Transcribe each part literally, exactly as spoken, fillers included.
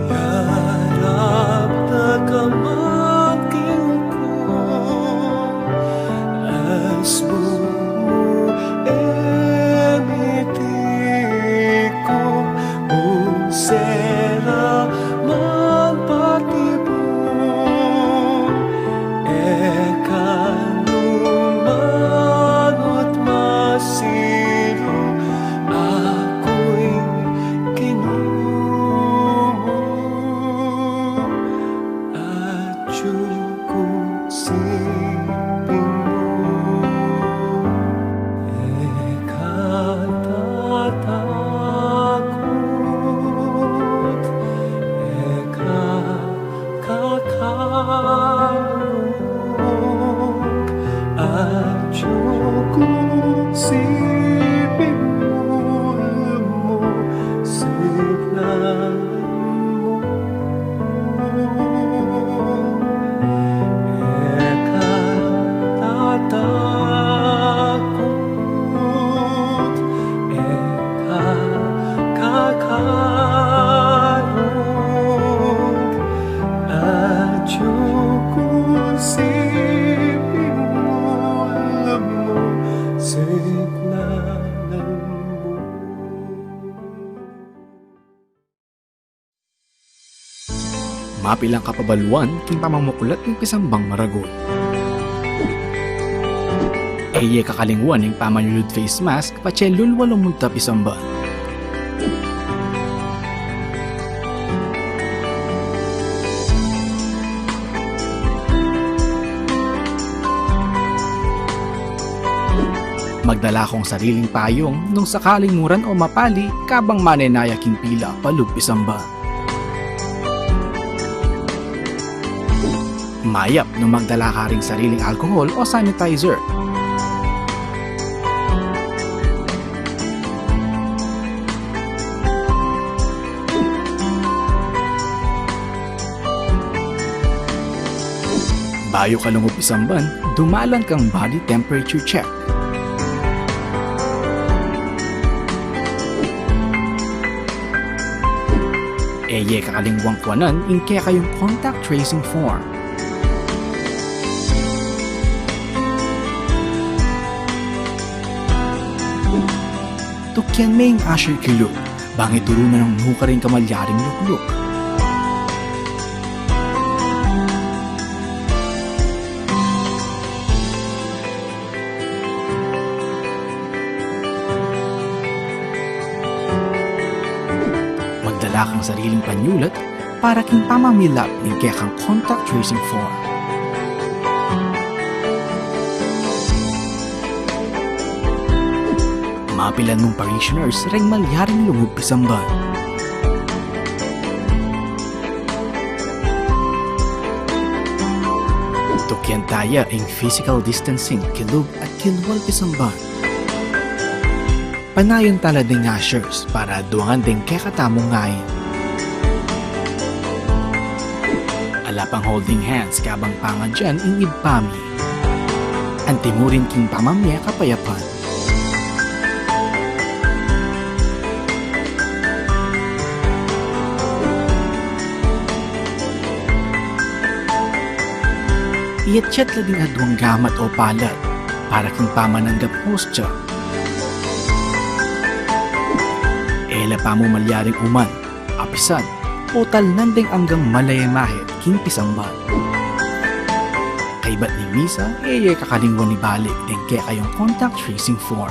Yarap da ka man king ku, asbun mu e mitiku, nung sela man patibun, e ka nu manut masilu, aku ing Ginu mu, atyu ku siping mu. E ka tatakut, e ka kakaruk, atyu ku siping mu, lumusignan mu. E ka tatakut, e ka kakaruk, atyu ku siping mu, lumusignan mu. Mapilan kapabaluan king pamamuklat ning pisambang maragul. E ye kakalingwan ing pamanyulud face mask patse lulwa lumunta pisamban. Magdala kung sariling payung nung sakaling muran o mapali kabang manenaya king pila palub pisamban. Mayap nung magdala ka ring sariling alcohol o sanitizer. Bayu ka lungub pisamban, dumalan kang body temperature check. E ye kakalingwan kuanan ing kekayung contact tracing form. Tukyan me ing usher kilub, bang ituru na nung nukarin ka malyaring lukluk. Magdala kang sariling panyulat para king pamamilap ning kekang contact tracing form. Mapilan mung parishioners reng malyaring lungub pisamban. Tukyan taya ing physical distancing kilub at kilwal pisamban. Panayan tala ding ushers para aduangan ding kekatamung ngain. Ala pang holding hands kabang pangadyan ing ibpa mi. Antimurin king pamamye kapayapan. Iyatsyat la ding aduang gamat o palad para king pamananggap hostya. E la pamu malyaring uman, apisan, o talnan ding anggang malayamahit king pisamban. Kaybat ning misa, e ye kakalingwan ibalik ding kekayung contact tracing form.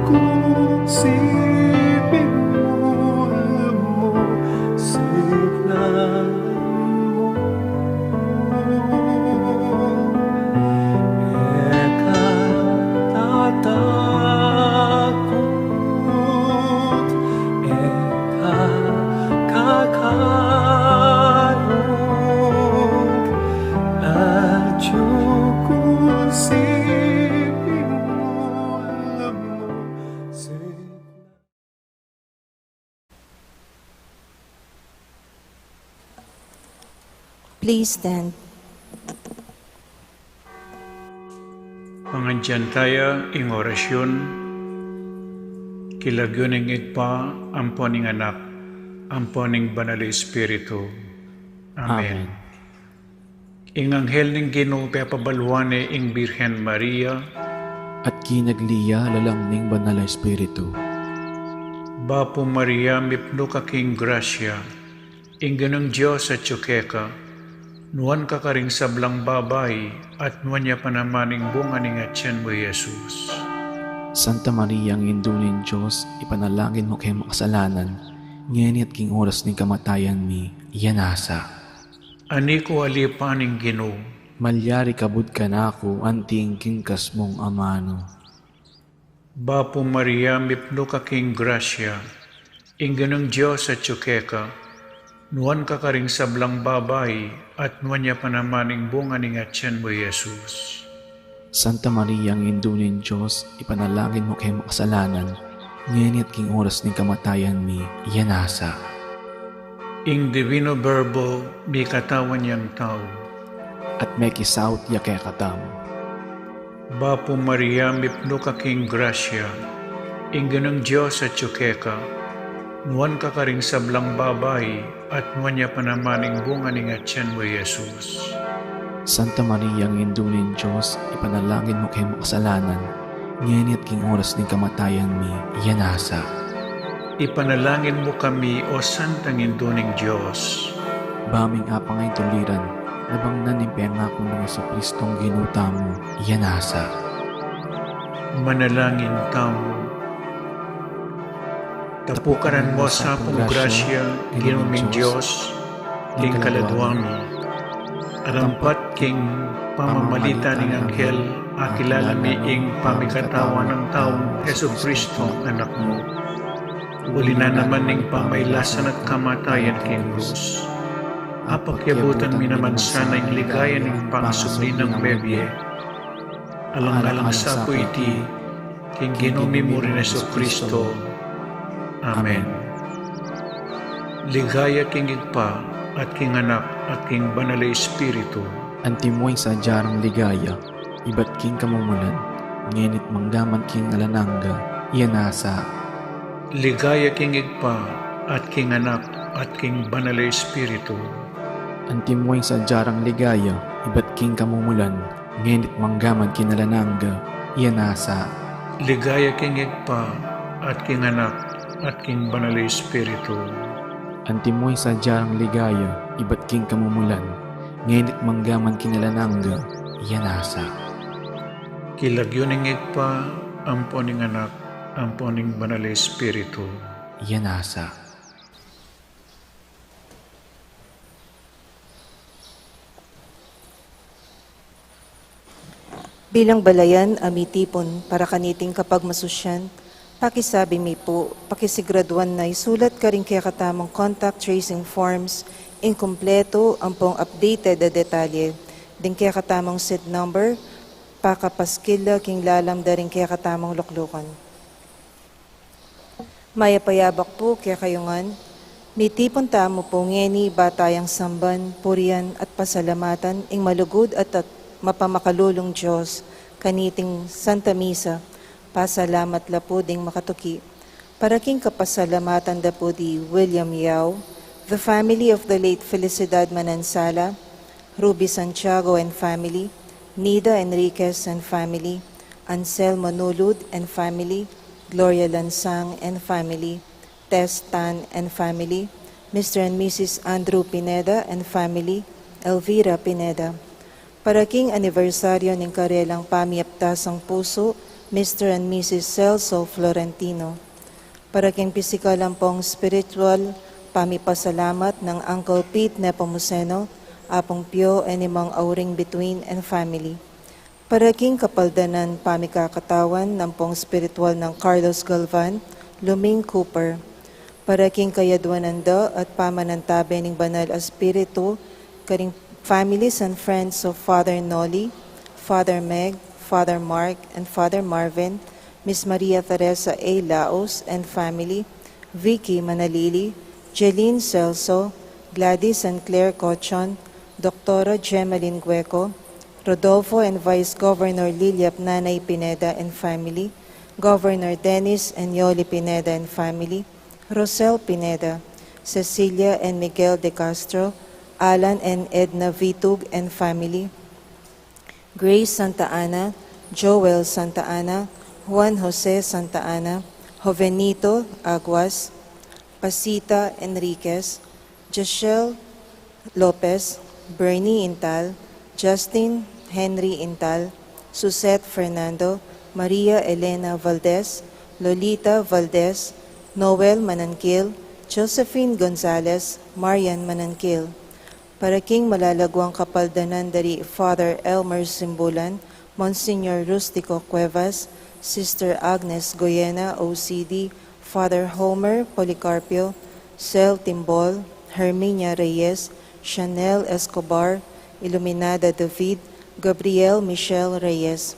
Kung siping mo, alam mo, sigla mo. Eka tatakut, eka kakaruk, atyu ku siping mo, alam mo, sigla. Please stand. Pangadyan taya ing orasyun, king lagyu ning Ibpa, ampo ning Anak, ampo ning Banal a Espiritu. Amen. Amen. Ing anghel ning Ginu pepabaluan ne ing Birhen Maria. At kinagli ya lalam ning Banal a Espiritu. Bapu Maria, mipnu ka king grasya, ing Ginung Dios atyu keka, nuan ka karing sablang babai, at nuan ya pa naman ing bunga ning atyan mu, i Jesus. Santa Maria, Indu ning Dios, ipanalangin mu keng makasalanan, ngeni at king oras ning kamatayan mi. Amen. Anti ku alipan ing Ginu. Malyari kabud kanaku anti ing kingkas mung amanu. Bapu Maria, mipnu ka king grasya, ing Ginung Dios atyu keka, nuan ka karing sablang babai, at nuan ya pa naman ing bunga ning atyan mu, i Jesus. Santa Maria, Indu ning Dios, ipanalangin mu keng makasalanan, ngeni at king oras ning kamatayan mi. Amen. Ing Divino Verbo mikatawan yang tau. At mekisaut ya kekatamu. Bapu Maria, mipnu ka king grasya, ing Ginung Dios atyu keka, nuan ka karing sablang babai, at nuan ya pa naman ing bunga ning atyan mu, i Jesus. Santa Maria, Indu ning Dios, ipanalangin mu keng makasalanan, ngeni at king oras ning kamatayan mi. Amen. Ipanalangin mu kami, o Santang Indu ning Dios. Ba ming apangaituliran, nabangnan ning pengaku nang Jesucristong Ginu tamu. Amen. Manalangin tamu. Tapukaran mu sa pung grasya, Ginu ming Dios, king kaladua mi. Arampat king pamamalit ning anghel, akilala mi ing pamikatawan nang taung Jesucristo, Anak mu. Uli na naman ning pamailasan at kamatayan king krus, apakiabutan mi naman sana ing ligaya ning pangasubli nang mebie. Alang-alang sa pu iti king Ginu mi mu ring Jesucristo. Amen. Ligaya king Ibpa, at king Anak, at king Banal a Espiritu. Antimo ing sadya rang ligaya, ibat king kamumulan, ngeni't manggaman king alang angga. Amen. Ligaya king Ibpa, at king Anak, at king Banal a Espiritu. Antimo ing sadya rang ligaya, ibat king kamumulan, ngeni't manggaman king alang angga. Amen. Ligaya king Ibpa, at king Anak, at king Banal a Espiritu. Antimo ing sadya rang ligaya, ibat king kamumulan, ngeni't manggaman king alang angga. Amen. King lagyu ning Ibpa, ampo ning Anak, ampo ning Banal a Espiritu. Amen. Bilang balayan a mitipun para kaniting kapagmasusyan, pakisabi mi pu, pakisiguraduan na isulat karing kekatamung contact tracing forms ing kumpletu ampong updated a detalye ding kekatamung seat number, pakapaskil la king lalam da ring kekatamung luklukan. Mayap a yabak pu kekayu ngan. Mitipun tamu pu ngeni ba tayang samban, purian, at pasalamatan ing malugud at, at mapamakalulung Dios kaniting Santa Misa. Pasalamat la pu ding makatuki. Para king kapasalamatan da pu di William Yao, the family of the late Felicidad Manansala, Ruby Santiago and family, Nida Enriquez and family, Anselmo Nulud and family, Gloria Lansang and family, Tess Tan and family, Mister and Missus Andrew Pineda and family, Elvira Pineda. Para king anibersaryo ning karelang pamiyaptasang pusu Mister and Missus Celso Florentino. Para king pisikal ampong spiritual pamipasalamat nang Uncle Pete Nepomuceno, Apung Pio, and Imang Auring Between and family. Para king kapaldanan pamikakatawan ampong spiritual nang Carlos Galvan, Luming Cooper. Para king kayadwanan da at pamanantabe ning Banal Espiritu, karing families and friends of Father Noli, Father Meg, Father Mark, and Father Marvin, Miss Maria Teresa A. Laos and family, Vicky Manalili, Jeline Celso, Gladys and Claire Cochon, Doctora Jemalyn Gueco, Rodolfo and Vice Governor Lilia Nanay Pineda and family, Governor Dennis and Yoli Pineda and family, Rosel Pineda, Cecilia and Miguel de Castro, Alan and Edna Vitug and family, Grace Santa Ana, Joel Santa Ana, Juan Jose Santa Ana, Jovenito Aguas, Pasita Enriquez, Jachelle Lopez, Bernie Intal, Justin Henry Intal, Suzette Fernando, Maria Elena Valdez, Lolita Valdez, Noel Mananquil, Josephine Gonzalez, Marian Mananquil. Para king malalaguang kapaldanan dari Father Elmer Simbulan, Monsignor Rustico Cuevas, Sister Agnes Goyena, O C D, Father Homer Policarpio, Cel Timbol, Herminia Reyes, Chanel Escobar, Iluminada David, Gabriel Michelle Reyes.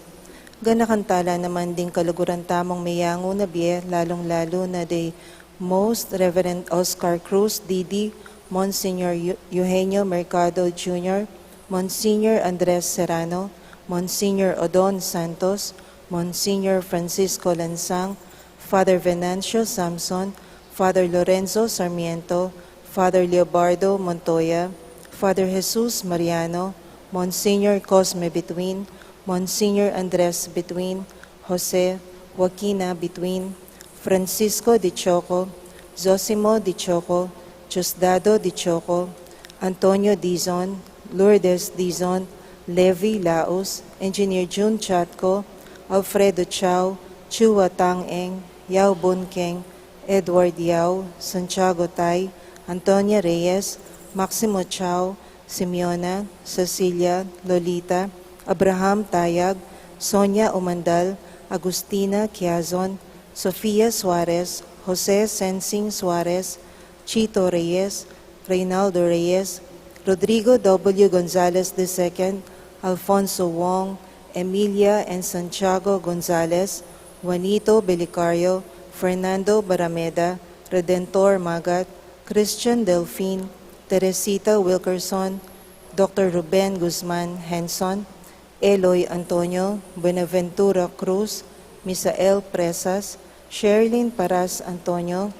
Ganakan tala naman ding kaluguran tamung meyangu na bie, lalung-lalu na di Most Reverend Oscar Cruz, D D, Monsignor Eu-, Eugenio Mercado Junior, Monsignor Andres Serrano, Monsignor Odon Santos, Monsignor Francisco Lansang, Father Venancio Samson, Father Lorenzo Sarmiento, Father Leobardo Montoya, Father Jesus Mariano, Monsignor Cosme Between, Monsignor Andres Between, Jose Joaquina Between, Francisco de Choco, Zosimo de Choco, Diosdado de Choco, Antonio Dizon, Lourdes Dizon, Levi Laus, Engineer Jun Chatco, Alfredo Chao, Chua Tang Eng, Yao Bun Keng, Edward Yao, Santiago Tai, Antonia Reyes, Maximo Chao, Simeona, Cecilia, Lolita, Abraham Tayag, Sonia Umandal, Agustina Quiazon, Sofia Suarez, Jose Sensing Suarez, Chito Reyes, Reynaldo Reyes, Rodrigo W. Gonzalez the second, Alfonso Wong, Emilia and Santiago Gonzalez, Juanito Belicario, Fernando Barameda, Redentor Magat, Christian Delfin, Teresita Wilkerson, Doctor Ruben Guzman Henson, Eloy Antonio, Buenaventura Cruz, Misael Presas, Sherlyn Paras Antonio,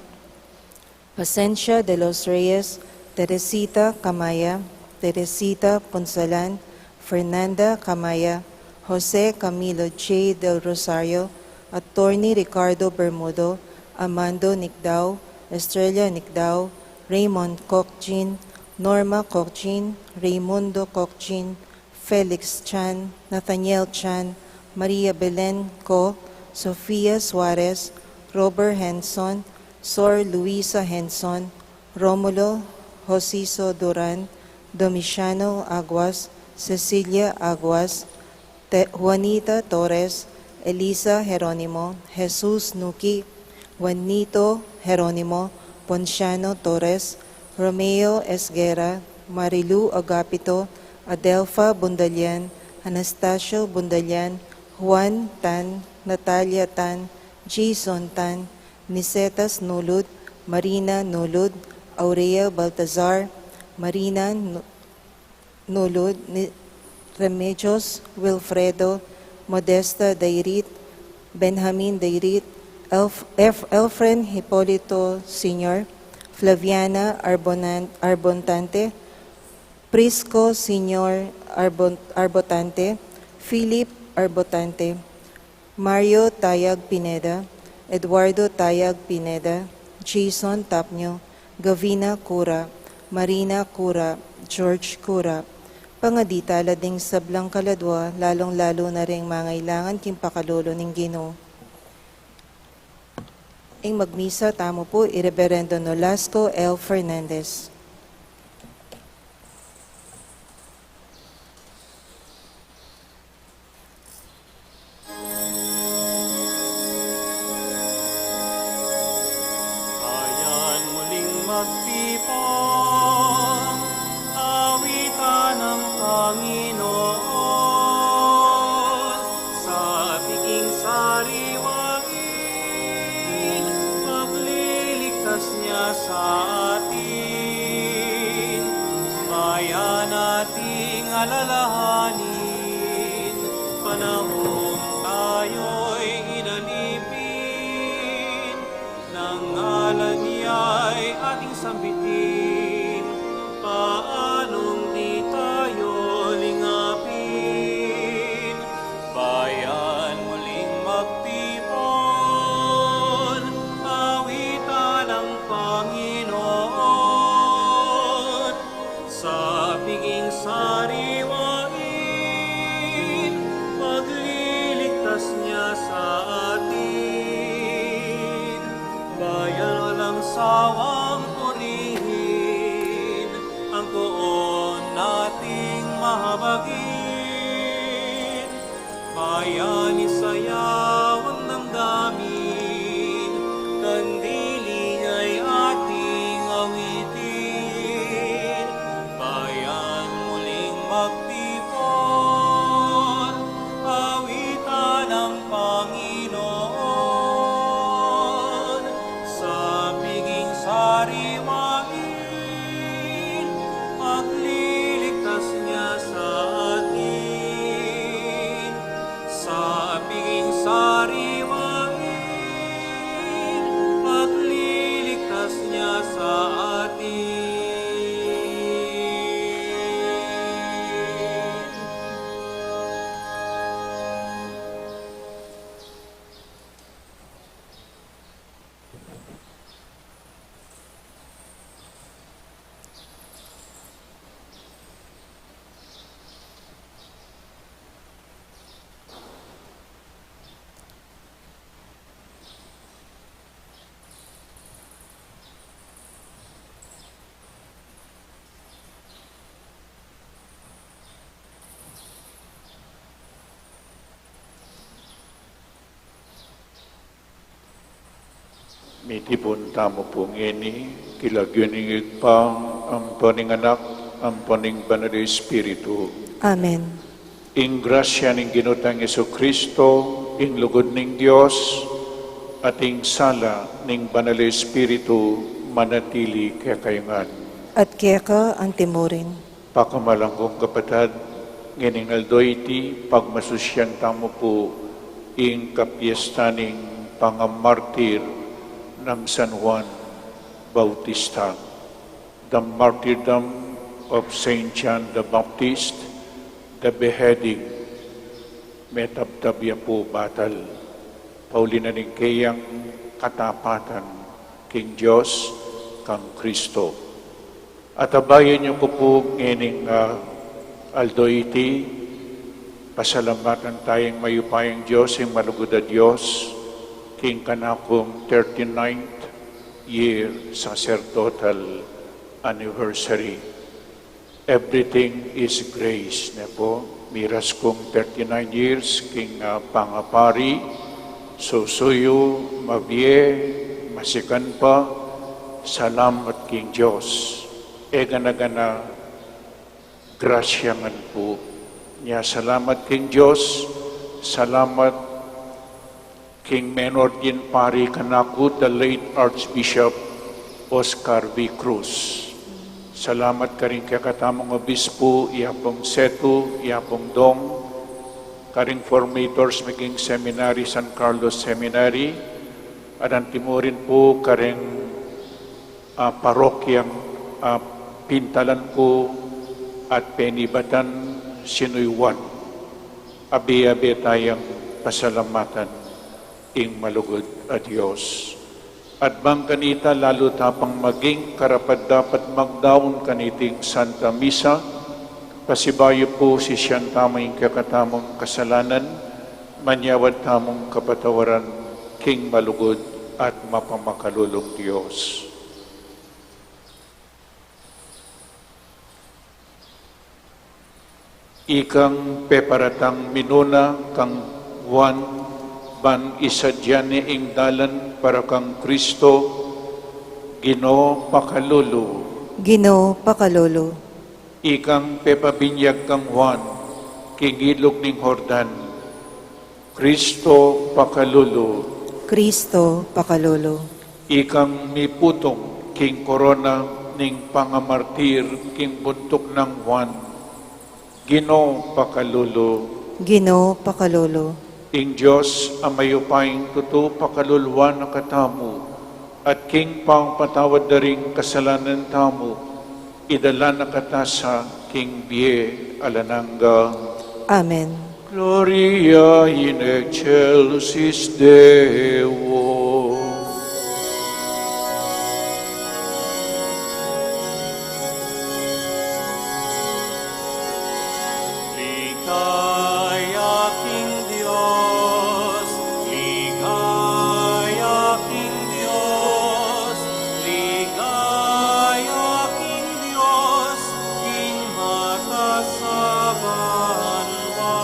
Pasencia de los Reyes, Teresita Camaya, Teresita Punsalan, Fernanda Camaya, Jose Camilo J. Del Rosario, Attorney Ricardo Bermudo, Amando Nicdao, Estrella Nicdao, Raymond Cochin, Norma Cochin, Raymundo Cochin, Felix Chan, Nathaniel Chan, Maria Belen Co, Sofia Suarez, Robert Henson, Sor Luisa Henson, Romulo Josiso Duran, Domiciano Aguas, Cecilia Aguas, Te-, Juanita Torres, Elisa Jeronimo, Jesus Nuki, Juanito Jeronimo, Ponciano Torres, Romeo Esguerra, Marilu Agapito, Adelfa Bundalian, Anastasio Bundalian, Juan Tan, Natalia Tan, Jason Tan, Nicetas Nulud, Marina Nulud, Aurea Baltazar, Marina Nu-, Nulud, Ni-, Remedios Wilfredo, Modesta Dairit, Benjamin Dairit, Elf-, F-, Elfren Hipolito Senior, Flaviana Arbonan-, Arbontante, Prisco Senior Arbon-, Arbotante, Philip Arbotante, Mario Tayag Pineda, Eduardo Tayag Pineda, Jason Tapnio, Gavina Cura, Marina Cura, George Cura, Pangaditala ding sablang kaladwa, lalung-lalu na ring mangailangan king pakalulu ning Ginu. Ing magmisa tamu pu, i Reverendo Nolasco L. Fernandez. Ayan muling magtipon, awitan ang Panginoon, sa piging sariwain, pagliligtas niya sa atin. Bayan nating alalahanin, panahong tayo'y inalipin, nang ngalan niya'y ating sambitin, paanong di tayo lingapin? Bayan muling magtipon, awitan ang Panginoon. Sa piging sariwain, pagliligtas niya sa atin. Bayan walang sawang purihin, ang poon nating mahabagin. Bayan, isayaw ang damdamin, kandili nga'y ating awitin. Bayan, muling magtipon, awitan ang Panginoon. Sa piging sariwain, pagliligtas niya sa atin. Sa piging sariwain, pagliligtas niya sa atin. Mitipun tamu pu ngeni, king lagyu ning Ibpa, ampo ning Anak, ampo ning Banal a Espiritu. Amen. Ing grasya ning Ginu tang Jesucristo, ing lugud ning Dios, at ing sala ning Banal a Espiritu, manatili kekayu ngan. At keka antimurin. Pakamalan kung kapatad, ngening aldo iti, pagmasusyan tamu pu ing kapiestan ning pangamartir nang San Juan Bautista. The martyrdom of Saint John the Baptist, the beheading, metabtab ya pu batal, pauli na ning keyang katapatan king Dios, kang Kristo. Atabayan yu ku pu ngening, ah, aldo iti, pasalamatan taya ing mayupayang Dios, ing malugud a Dios, king kanakung thirty-ninth year sacerdotal anniversary. Everything is grace, ne pu. Miras kung thirty-nine years king, ah, pangapari, susuyu, mabie, masikan pa, salamat king Dios. E gana-gana, grasya ngan pu. Nya salamat king Dios, salamat king menordinan pari kanaku, the late Archbishop Oscar V. Cruz. Salamat karing kekatamung obispu, Yapung Setu, Yapung Dong, karing formators mi king seminary, San Carlos Seminary, at antimurin pu karing ah, parokyang, ah, pintalan ku at penibatan sinuyuan. Abe-abe tayang pasalamatan ing malugud a Dios. At bang kanita lalu ta pang maging karapat-dapat magdaun kaniting Santa Misa, Pasibayu pu, sisian tamu ing kekatamung kasalanan, manyawad tamung kapatawaran king malugud at mapamakalulung Dios. Ikang peparatang minuna kang Juan, ban isadia ne ing dalan para kang Kristo, Ginu pakalulu. Ginu pakalulu. Ikang pepabinyag kang Juan, king ilug ning Jordan, Kristo pakalulu. Kristo pakalulu. Ikang miputung king korona ning pangamartir king buntuk nang Juan, Ginu pakalulu. Ginu pakalulu. Ing Dios a mayupayang tutu pakaluluan na katamu, at king pangpatawad da ring kasalanan tamu, idala na kata sa king bie alang angga. Amen. Gloria in excelsis Deo. Ligaya king Dios, ligaya king Dios, ligaya king Dios, king mataas a banua.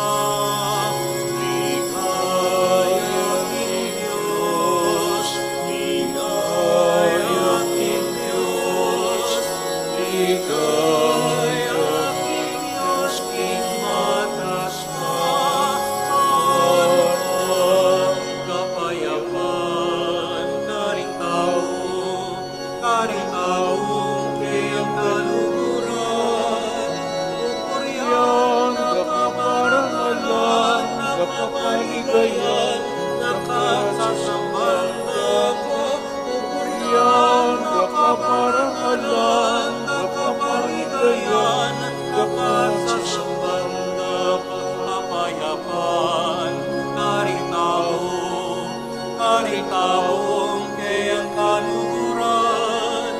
Ligaya king Dios, ligaya king Dios, ligaya king Dios, king mataas a banua. Kapayapan karing tau, karing taung keyang kaluguran, pupurian da ka, parangalan da ka, paligayan da ka, sasamban da ka, pupurian da ka, parangalan da ka, paligayan da ka, sasamban da ka. Kapayapan karing tau, karing taung keyang kaluguran,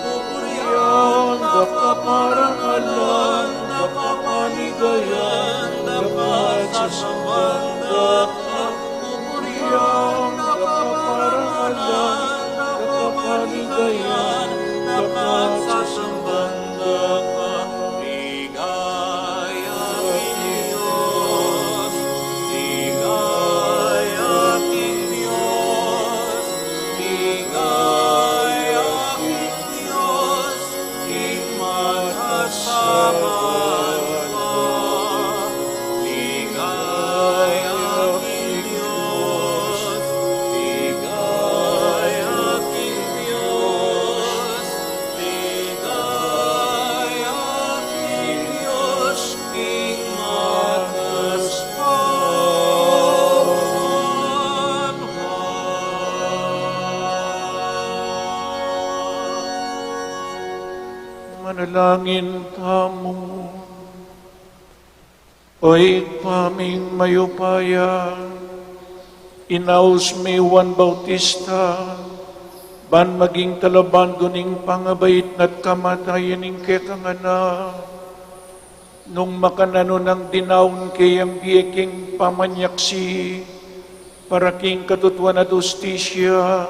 pupurian da ka, parangalan da ka, paligayan da ka, sasamban da ka, pupurian da ka, parangalan da ka, paligayan da ka, sasamban da ka. Ligaya king Dios, ligaya king Dios, ligaya king Dios, king mataas a banua. Ligaya king Dios, ligaya king Dios, ligaya king Dios, king mataas a banua. Manalangin tamu. O Ibpa ming mayupaya, inaus me i Juan Bautista ban maging talabandun ning pangabait na't kamatayan ning kekang Anak. Nung makananu nang dinaun keyang bie king pamanyaksi para king katutuan at hustisya,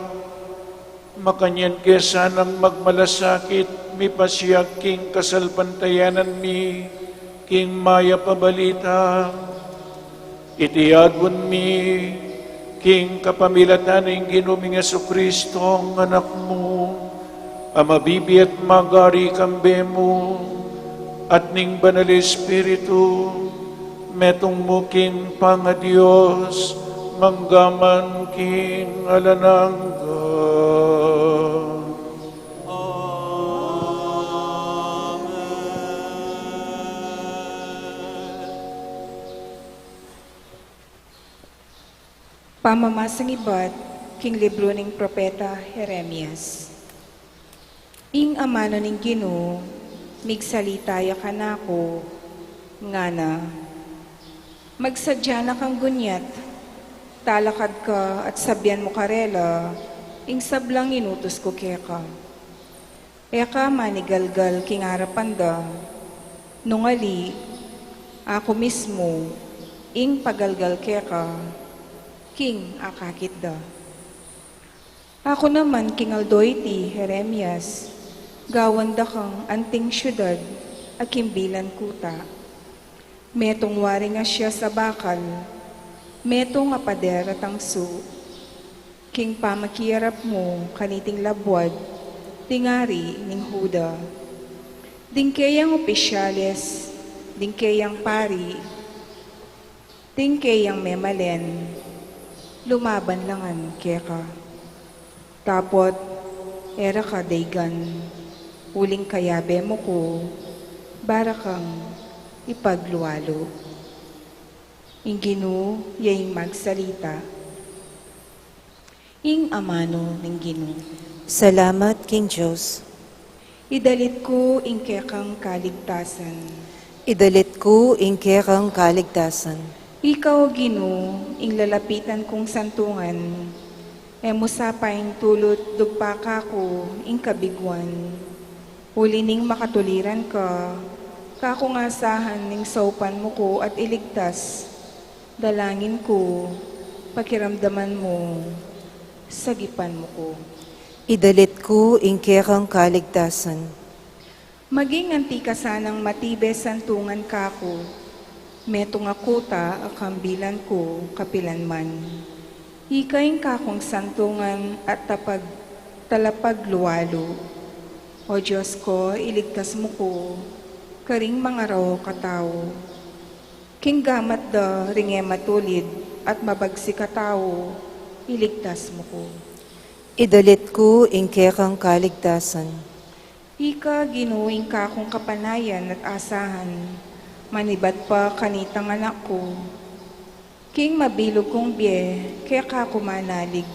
makanyan ke sanang magmalasakit, mipasiag king kasalpantayanan mi king mayap a balita. Iti aduan mi king kapamilatan ning Ginu ming Jesucristo, Anak mu, a mabibie at magari kambe mu, at ning Banal Espiritu, metung mu king pangaDios, mangga man king alang angga. Amen. Pamamasang ibat king libru ning propeta Jeremias. Ing amanu ning Ginu, migsalita ya kanaku, ngana: Magsadya na kang gunyat, talakad ka at sabian mu karela ing sablang inutus ku keka. E ka manigalgal king arapan da, Nung ali, aku mismu ing pagalgal keka king akakit da. Aku naman king aldo iti, Jeremias, gawan da kang anting siudad a kimbilan ku ta. Metung waring asya sa bakal, metung a pader a tangsu, king pamakiarap mu kaniting labuad ding ari ning Juda, ding keyang opisyales, ding keyang pari, ding keyang memalen, lumaban la ngan keka. Dapot e ra ka daigan, uling kayabe mu ku, ba ra kang ipaglualu. Ing Ginu ya ing magsalita. Ing amanu ning Ginu. Salamat king Dios. Idalit ku ing kekang kaligtasan. Idalit ku ing kekang kaligtasan. Ika, O Ginu, ing lalapitan kung santungan, e mu sa paintulut dugpa kaku ing kabiguan. Uli ning makatuliran ka, kaku ngan asahan ning saupan mu ku at iligtas. Dalangin ku, pakiramdaman mu, sagipan mu ku. Idalit ku ing kekang kaligtasan. Maging anti ka sanang matibe santungan kaku, metung a kuta a kambilan ku kapilan man. Ika ing kakung santungan at tapag-, talapaglualu. O Dios ku, iligtas mu ku karing mangaraok a tau. King gamat da ring e matulid at mabagsik a tau, iligtas mu ku. Idalit ku ing kekang kaligtasan. Ika, Ginu, ing kakung kapanayan at asahan, manibat pa kanitang anak ku. King mabilug kung bie, keka ku manalig.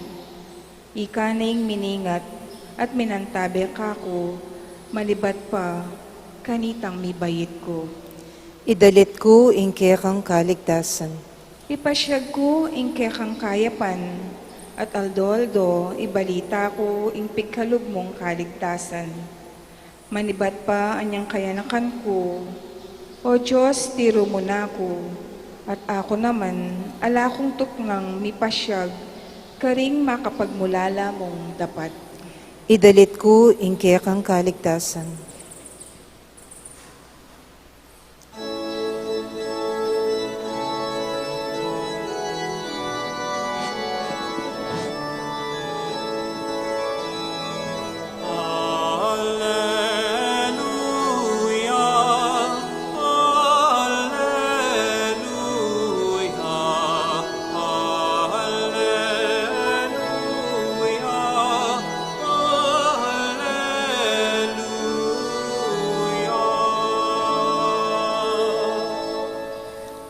Ika na ing miningat at minantabe kaku, manibat pa kanitang mibait ku. Idalit ku ing kekang kaligtasan. Ipasyag ku ing kekang kayapan, at aldo-aldo ibalita ku ing pigkalub mung kaligtasan. Manibat pa anyang kayanakan ku, O Dios, tiru mu na ku, at aku naman, ala kung tuknang mipasyag karing makapagmulala mung dapat. Idalit ku ing kekang kaligtasan.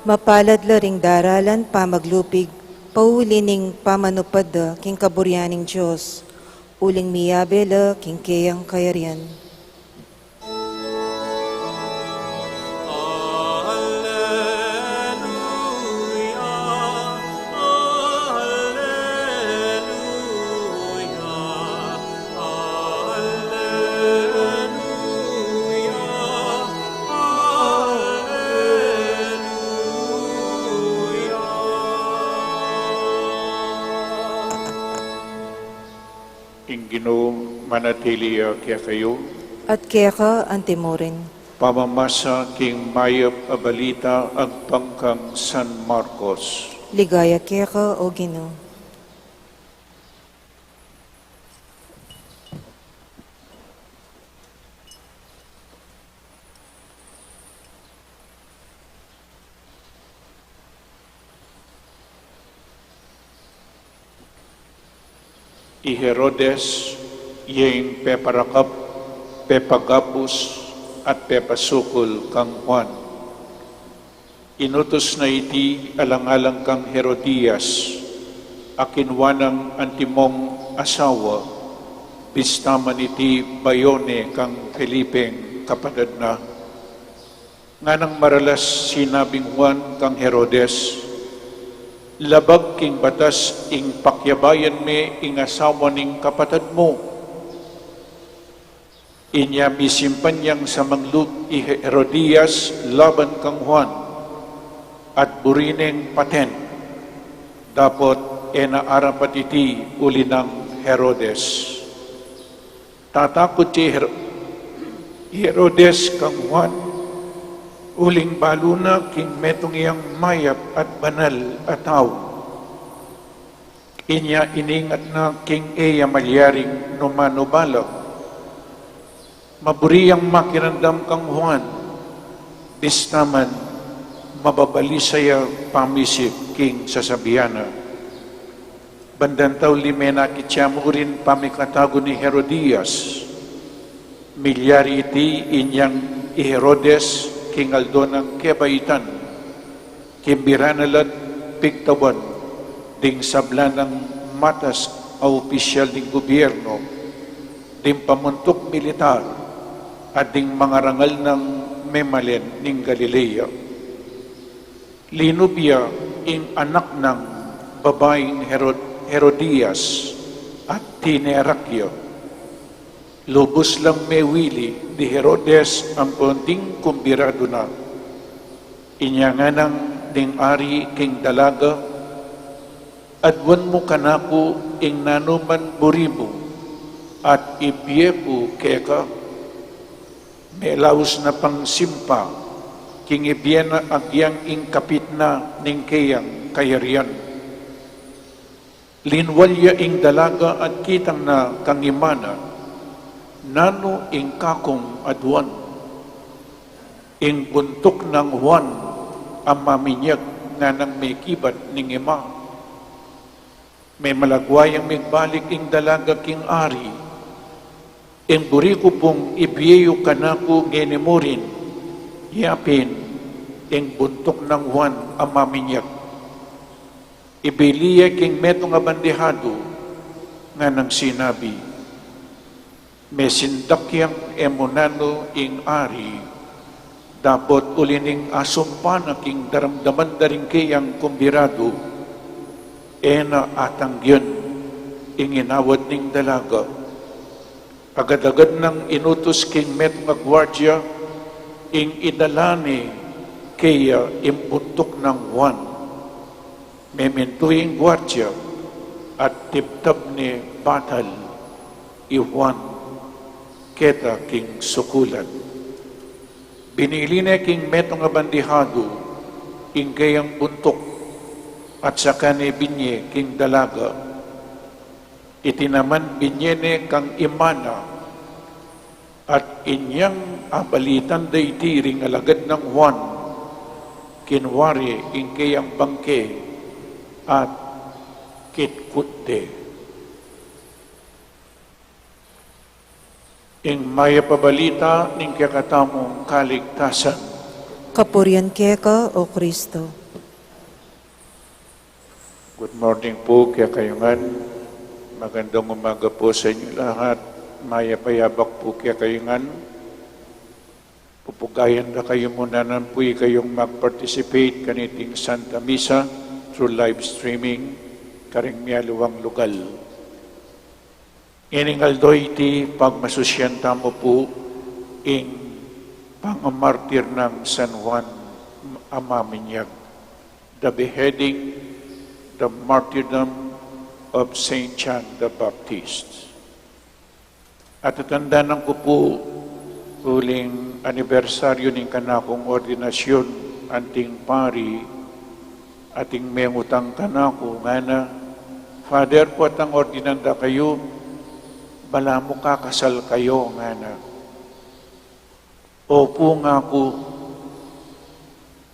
Mapalad la ring daralan pamaglupig, pauli ning pamanupad da king kaburian ning Dios, uling miyabe la king keyang kayarian. Ing Ginu manatili ya kekayu. At keka antimurin. Pamamasa king mayap a balita agpang kang San Marcos. Ligaya keka, O Ginu. I Herodes ya ing peparakap, pepagabus, at pepasukul kang Juan. Inutus na iti alang-alang kang Herodias, a kinua nang antimong asawa, bista man iti bayu ne kang Felipeng kapatad na. Nganang maralas sinabing Juan kang Herodes, "Labag king batas ing pakiabayan me ing asawa ning kapatad mu." Inya misimpan yang samanglub i Herodias laban kang Juan, at buri neng paten, dapot e na arapat iti uli nang Herodes. Tatakut ya i Her-, i Herodes kang Juan, uling balu na king metung yang mayap at banal a tau. Inya iningat na king e ya malyaring numanu bala. Maburi yang makiramdam kang Juan, bista man mababalisa ya pamisip king sasabian na. Bandang tauli menakit ya mu rin pamikatagu ni Herodias. Milyari iti inyang i Herodes king aldo nang kebaitan, kimbira na la't pigtawan ding sabla nang matas a opisyal ding gubyernu, ding pamuntuk militar, at ding mangarangal nang memalen ning Galilea. Linub ya ing anak nang babaing Herod-, Herodias at tinerak ya. Lubus lang mewili di Herodes ampon ding kumbiradu na. Inya ngana nang ding ari king dalaga, "Aduan mu kanaku ing nanu man buri mu, at ibie ku keka." Melaus na pang simpa king ibie na agyang ing kapit na ning keyang kayarian. Linwal ya ing dalaga at kitang na kang ima na, "Nanu ing kakung aduan?" "Ing buntuk nang Juan a maminyag," nganang mekibat ning ima. Memalagwa yang migbalik ing dalaga king ari. "Ing buri ku pung ibie yu kanaku ngeni mu rin, yapin ing buntuk nang Juan a maminyag." Ibili ya king metung a bandihadu, nganang sinabi, "Mesindak yang e mu nanu ing ari, dapot uli ning asumpa na king daramdaman da ring keyang kumbiradu, e na atanggian ing inawad ning dalaga." Agad-agad nang inutus king metung a guardia ing idala ne keya ing buntuk nang Juan. Memintu ing guardia at tibtab ne batal i Juan keta king sukulan. Binili ne king metung a bandihadu ing keyang buntuk at saka ne binye king dalaga. Iti naman binye ne kang ima na. At inyang abalitan da iti ring alagad nang Juan, kinwari ing keyang bangke at kitkut de. Ing mayap a balita ning kekatamung kaligtasan. Kapurian keka, O Kristo. Good morning po kekayu ngan. Magandang umaga po sa inyo lahat. Mayap a yabak po kekayu ngan. Pupugayan da kayu mu naman pu ikayung mag-participate kaniting Santa Misa through live streaming karing mialiwang lugal. Ining aldo iti pagmasusyan tamu pu ing pangamartir nang San Juan a Maminyag, the beheading, the martyrdom of Saint John the Baptist. Atatandanan ku pu uling anibersaryu ning kanakung ordinasyun anting pari, ating mengutang kanaku ngana, "Father, potang ordinan da kayu, balamu kakasal kayu?" ngana. "Opu," ngaku.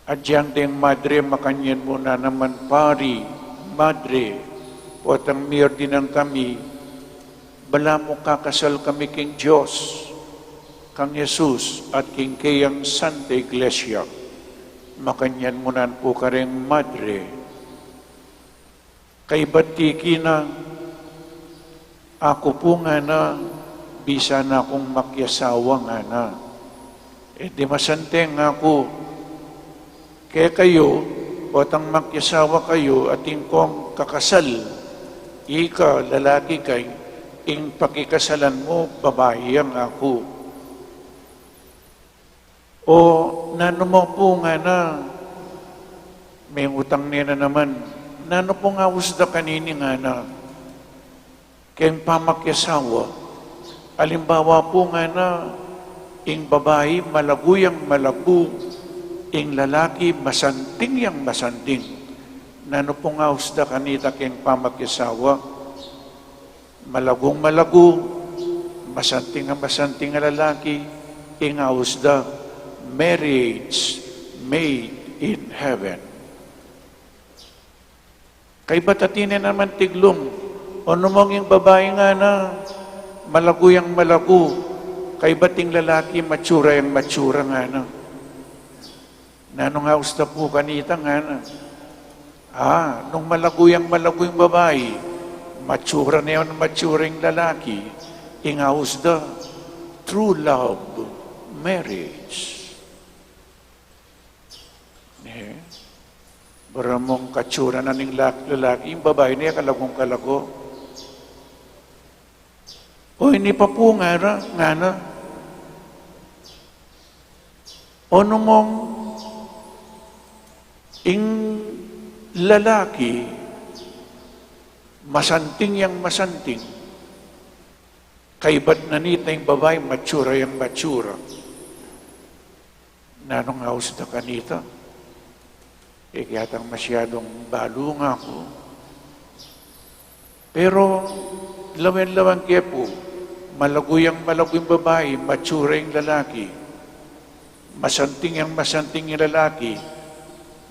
Agyang deng madre, "Makanyan mu na naman, pari, madre, potang miordinan kami, balamu kakasal kami king Dios, kang Jesus, at king keyang Santa Iglesia." Makanyan mu nan pu kareng madre. Kaybat tiki na, "Aku pu," ngana, "bisa na kung makiasawa," ngana. E di masanteng aku, "Kekayu, potang makiasawa kayu, atin kung kakasal, ika lalaki ka, ing pakikasalan mu babai ya," ngaku. O nanu mu pu ngana, mengutang ne na naman, nanu pung aus da kanini ngana, keng pamakiasawa? Alimbawa pu ngana, ing babai malagu yang malagu, ing lalaki masanting yang masanting. Nanu pung aus da kanita keng pamakiasawa? Malagung malagu, masanting a masanting a lalaki, ing aus da, marriage made in heaven. Kaybat atin ne naman tiglung, o nu mong ing babai ngana, malagu yang malagu, kaybat ing lalaki, matsura yang matsura ngana. Nanung aus da pu kanita ngana? A, nung malagu yang malagu ing babai, matsura ne yang matsura ing lalaki, ing aus da, true love marriage. Ne? Bara mung katsura na ning lak-, lalaki, ing babai ne kalagung kalago. O ini pa pu ngana, ngana. O nu mong ing lalaki masanting yang masanting, kaybat na nita ing babai matsura yang matsura. Nanung aus da kanita? E ke atang masyadung balu ngaku. Pero lawen-lawen ke pu, malagu yang malagu ing babai, matsura ing lalaki. Masanting yang masanting ing lalaki,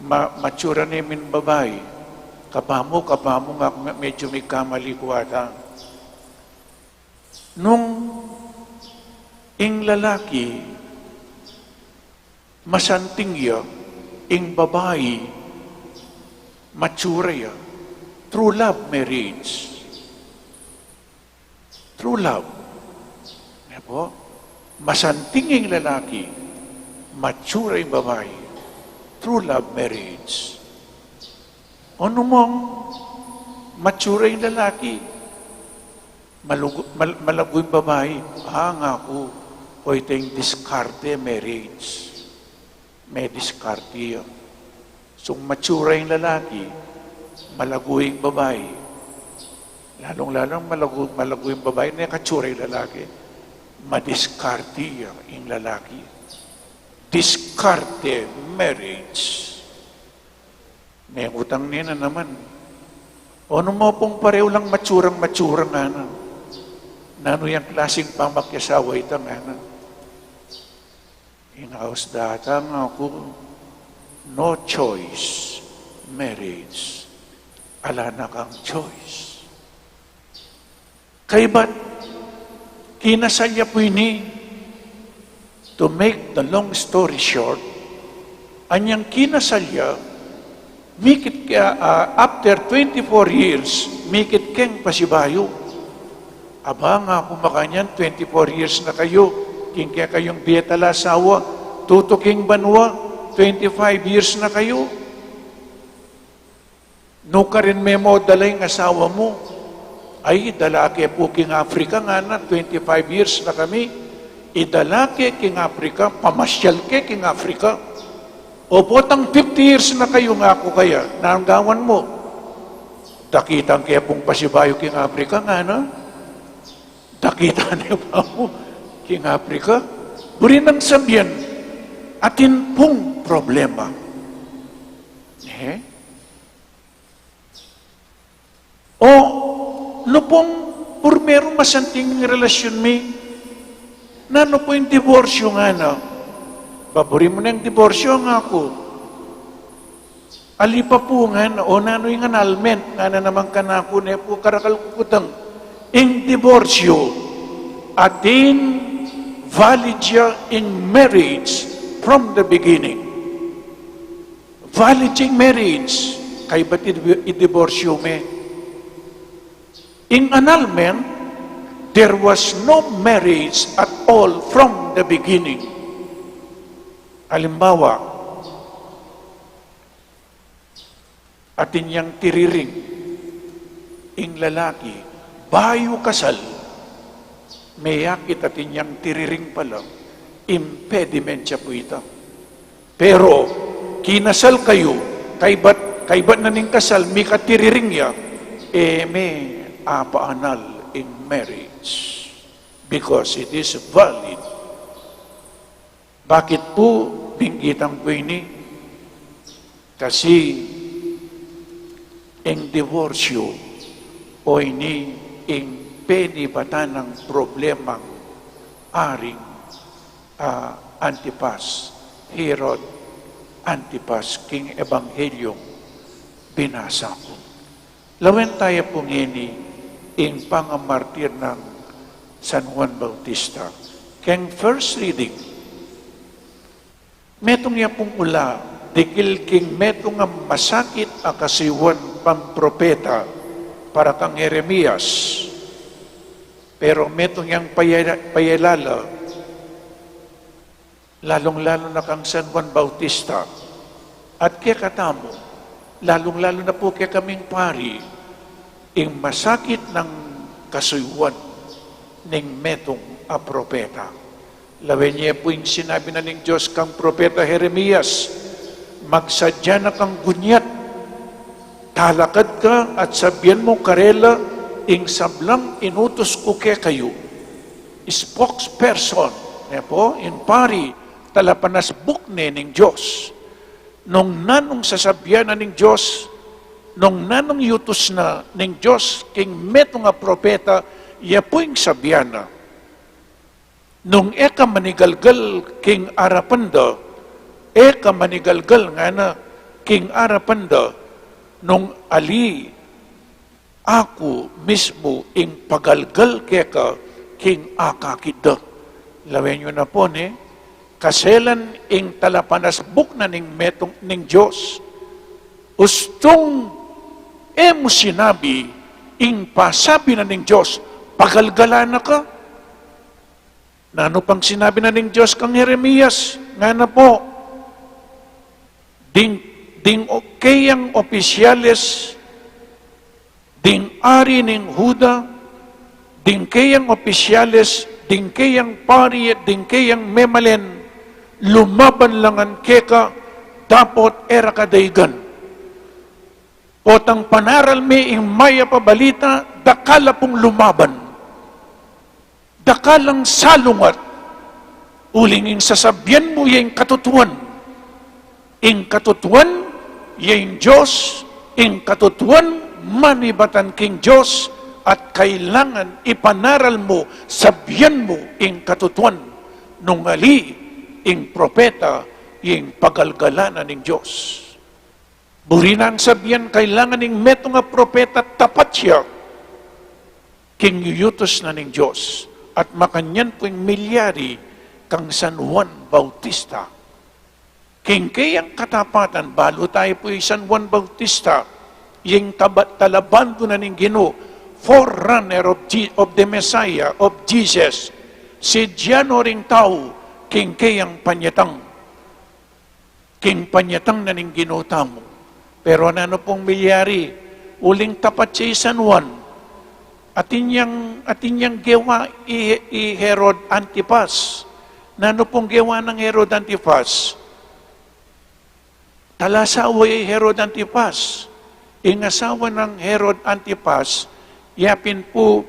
ma-, matsura ne ing babai. Kapamu, kapamu nga, me-, medyu migkamali ku ata. Nung ing lalaki masanting ya, ing babai matsura ya, true love marriage. True love. Ne pu? Masanting ing lalaki, matsura ing babai. True love marriage. O nu mong matsura ing lalaki, malugu-, mal-, malagu ing babai? A, ngaku, o ita ing diskarte marriage. Me diskarte ya. Sung matsura ing lalaki, malagu ing babai. Lalung-lalu malagu, malagu ing babai, ne katsura ing lalaki, madiskarte ya ing lalaki. Diskarte marriage. Mengutang ne na naman. O nu mu pung parehu lang matsurang-matsura ngana? Nanu yang klasing pamakiasawa ita ngana? Ing aus da ata ngaku, no choice marriage. Ala na kang choice. Kaybat, kinasal ya pu ini, to make the long story short, anyang kinasal ya, mikit ke, ah, after twenty-four years, mikit keng pasibayu. Aba, ngaku makanyan, twenty-four years na kayu king kekayung bie at ala asawa, tutu king banua, twenty-five years na kayu. Nukarin me mu dala ing asawa mu? Ay, idala ke pu king Africa, ngana, twenty-five years na kami. Idala ke king Africa, pamasyal ke king Africa. O potang fifty years na kayu, ngaku kaya, nanung gawan mu? Dakitan ke pung pasibayu king Africa, ngana. Dakitan ne pa mu king Africa? Buri nang sabian, atin pung problema. Eh? O nu pung purmeru masanting ing relasyun mi, nanu pu ing diborsyu ngana? Ba buri mu neng diborsyu, ngaku? Ali pa pu ngana, o nanu ing annulment ngana naman kanaku? Ne pu karakal ku kutang, ing diborsyu, atin valid ya ing marriage from the beginning. Valid ing marriage, kaybat i-, idiborsyu me. Ing annulment, there was no marriage at all from the beginning. Alimbawa, atin yang tiriring ing lalaki, bayu kasal, meyakit, atin yang tiriring pa la, Impediment ya pu ita. Pero kinasal kayu, kaybat, kaybat na ning kasal, mikatiriring ya, e me apaanal ing marriage because it is valid. Bakit pu binggitan ku ini? Kasi ing diborsyu o ini ing penibatan nang problemang aring, ah, Antipas, Herod Antipas, king Ebanghelyung binasa ku. Lawen taya pu ngeni ing pangamartir nang San Juan Bautista. Keng first reading, metung ya pung ula, dikil king metung a masakit a kasuyuan pang propeta para kang Jeremias. Pero metung yang paya-, payalala, lalung-lalu na kang San Juan Bautista. At kekatamu, lalung-lalu na pu kekaming pari, ing masakit nang kasuyuan ning metung a propeta. Lawen ye pu ing sinabi na ning Dios kang propeta Jeremias, "Magsadya na kang gunyat, talakad ka at sabian mu karela ing sablang inutus ku kekayu." Spokesperson, ne pu, ing pari, talapanasbuk ne ning Dios. Nung nanung sasabian na ning Dios, nung nanung yutus na ning Dios king metung a propeta, ya pu ing sabian na. Nung e ka manigalgal king arapan da, e ka manigalgal ngana king arapan da, nung ali aku mismu ing pagalgal keka king akakit da. Lawen yu na pu, ne? Kaselan ing talapanasbuk na ning metung ning Dios. Ustung e mu sinabi ing pasabi na ning Dios, pagalgalan na ka. Nanu pang sinabi na ning Dios kang Jeremias? Ngana pu, ding, ding o-, keyang opisyales, ding ari ning Juda, ding keyang opisyales, ding keyang pari, ding keyang memalen, lumaban la ngan keka, dapot e ra ka daigan. Potang panaral mi ing mayap a balita, dakal la pung lumaban. Dakal lang salungat, uling ing sasabian mu ya ing katutuan. Ing katutuan ya ing Dios, ing katutuan manibatan king Dios, at kailangan ipanaral mu, sabian mu ing katutuan. Nung ali ing propeta, ing pagalgalan na ning Dios. Buri nang sabian, kailangan ing metung a propeta tapat ya king yutus na ning Dios, at makanyan pu ing milyari kang San Juan Bautista. King keyang katapatan, balu taya pu i San Juan Bautista, ing taba-, talabandun na ning Ginu, forerunner of Je-, of the Messiah, of Jesus, si January ing tau, king keyang panyatang. King panyatang na ning Ginu tamu. Pero nanu pung milyari, uling tapat ya i San Juan. Atin yang, atin yang gewa i, i Herod Antipas. Nanu pung gewa nang Herod Antipas? Talasawa ya i Herod Antipas. Ing asawa nang Herod Antipas, yapin pu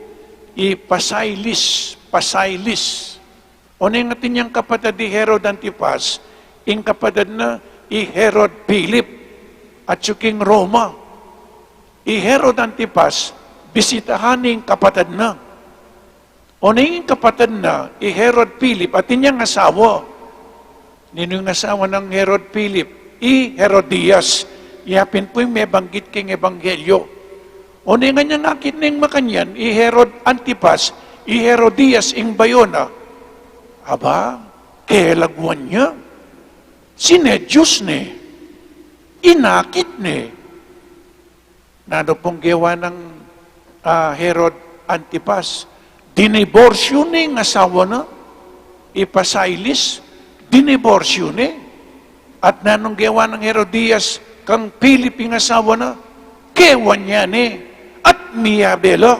i Pasailis, Pasailis. Oneng atin yang kapatad i Herod Antipas, ing kapatad na i Herod Philip, atyu king Roma. I Herod Antipas, bisitahan ne ing kapatad na. Oneng ing kapatad na, i Herod Philip, atin yang asawa. Ninu ing asawa nang Herod Philip? I Herodias. Yapin pu ing mebanggit king ebanghelyo. Oneng inyang akit neng makanyan, i Herod Antipas, i Herodias ing bayu na. Aba, kelagwan ne, sineduce ne, inakit ne. Nanu pung gewa nang, ah, Herod Antipas? Diniborsyu ne ing asawa na, i Pasailis, diniborsyu ne. At nanung gewa nang Herodias kang Philip ing asawa na? Kewan ya ne, at miyabe la.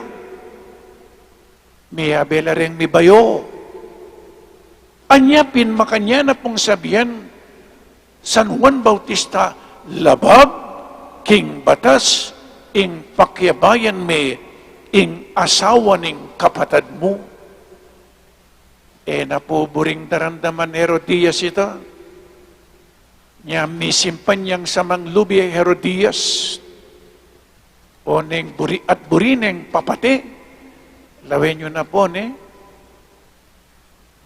Miyabe la reng mibayu. Anya pin makanyan na pung sabian San Juan Bautista, labag king batas ing pakiabayan me ing asawa ning kapatad mu. E na pu buring daramdaman Herodias ita. Nya misimpan yang samang lub i Herodias, oneng buri, at buri neng papate. Lawen yu na pu, ne?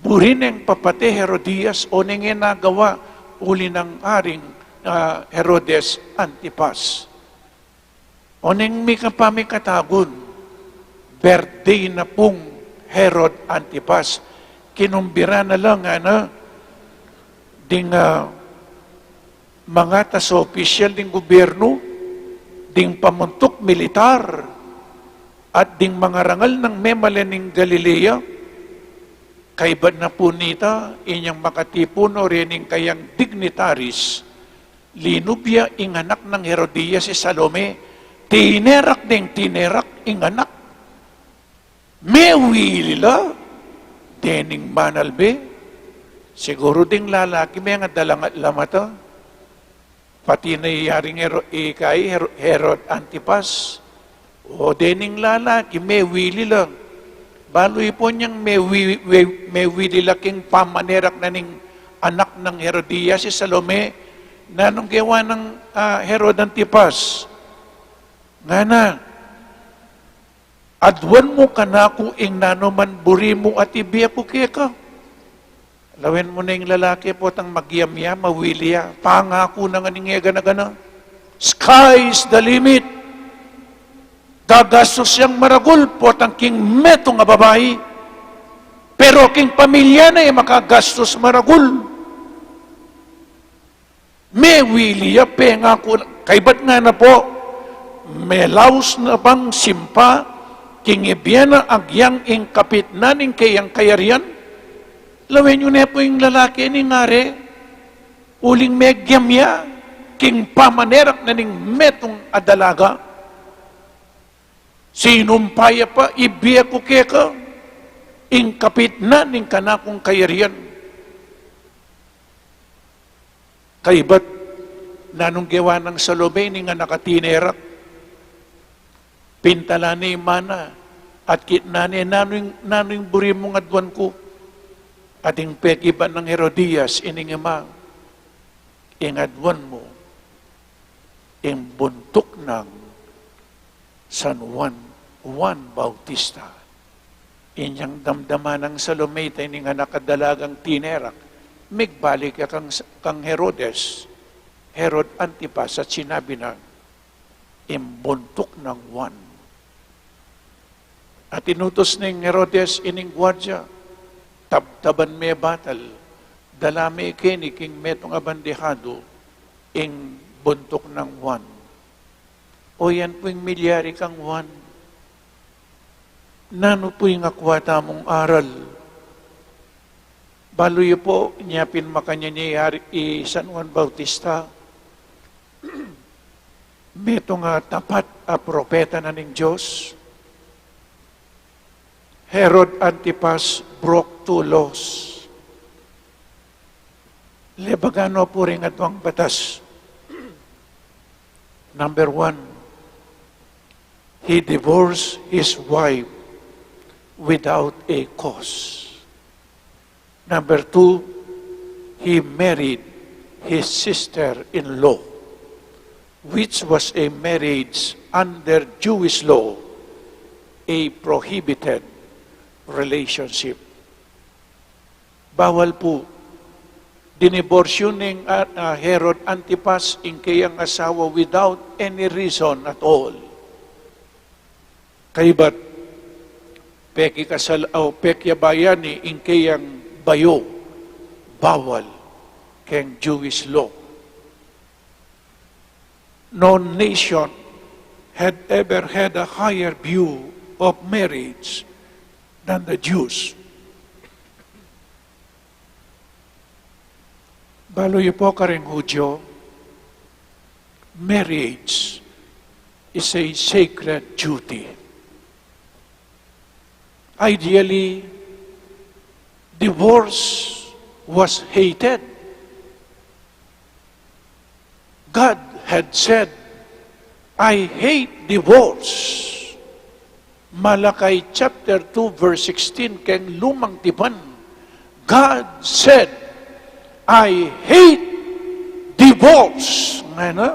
Buri neng papate Herodias, oneng e nagawa uli nang Haring, ah, Herodes Antipas. Oneng mika pamikatagun, birthday na pung Herod Antipas, kinumbira na la ngana ding, ah, mangatas a opisyal ding gubyernu, ding pamuntuk militar, at ding mangarangal nang memalen ning Galilea. Kaybat na pu nita, inyang makatipun o rening kayang dignitaris, linub ya ing anak nang Herodias, i Salome. Tinerak deng tinerak ing anak. Mewili la dening manalbe. Siguru ding lalaki mengadala la mata. Pati na i Haring Hero-, i kay Hero-, Herod Antipas. O dening lalaki, mewili la. Balu yu pu nyang mewi-, we-, mewili la king pamanerak na ning anak nang Herodias, i Salome. Nanung gewa nang, ah, Herod Antipas? Ngana, aduan mu kanaku ing nanu man buri mu at ibie ku keka. Lawen mu na ing lalaki potang magyamya, mawili ya, pangaku na ngan ing e gana-gana. Sky's the limit. Gagastus yang maragul potang king metung a babai. Pero king pamilya na e makagastus maragul. Mewili ya, pengaku na, kaybat ngana pu, melaus na pang simpa king ibie na agyang ing kapitnan ning keyang kayarian. Lawen yu ne pu ing lalaki ning are, uling megyamya king pamanerak na ning metung a dalaga. Sinumpa ya pa, ibie ku keka ing kapitnan ning kanakung kayarian. Kaybat, nanung gewa nang Salome ning anak a tinerak? Pintalan ne ing mana at kitnan ne, nanu ing, nanu ing buri mung aduan ku? At ing pekibat nang Herodias, ining ima, ing aduan mu, ing buntuk nang San Juan, Juan Bautista. Inyang damdaman nang Salome ita ining anak a dalagang tinerak, migbalik ya kang, kang Herodes, Herod Antipas, at sinabi na, ing buntuk nang Juan. At inutus ning Herodes ining guardia, tabtaban me batal, dala me keni king metung a bandihadu ing buntuk nang Juan. O yan pu ing milyari kang Juan. Nanu pu ing akua tamung aral? Balu yu pu, nya pin makanyan ya i San Juan Bautista, metung a tapat a propeta na ning Dios. Herod Antipas broke two laws. Lebagan no pu ring aduang batas. Number one, he divorced his wife without a cause. Number two, he married his sister-in-law, which was a marriage under Jewish law, a prohibited relationship. Bawal pu. Diniborsyu ning, ah, ah, Herod Antipas ing keyang asawa without any reason at all. Kaybat, pekikasal, o pekyabayan ne ing keyang bayu, bawal keng Jewish law. No nation had ever had a higher view of marriage than the Jews. Balu yu pu, kareng Hudyo, marriage is a sacred duty. Ideally, divorce was hated. God had said, "I hate divorce." Malachi chapter two verse sixteen, keng Lumang Tipan, God said, "I hate divorce." Nga na?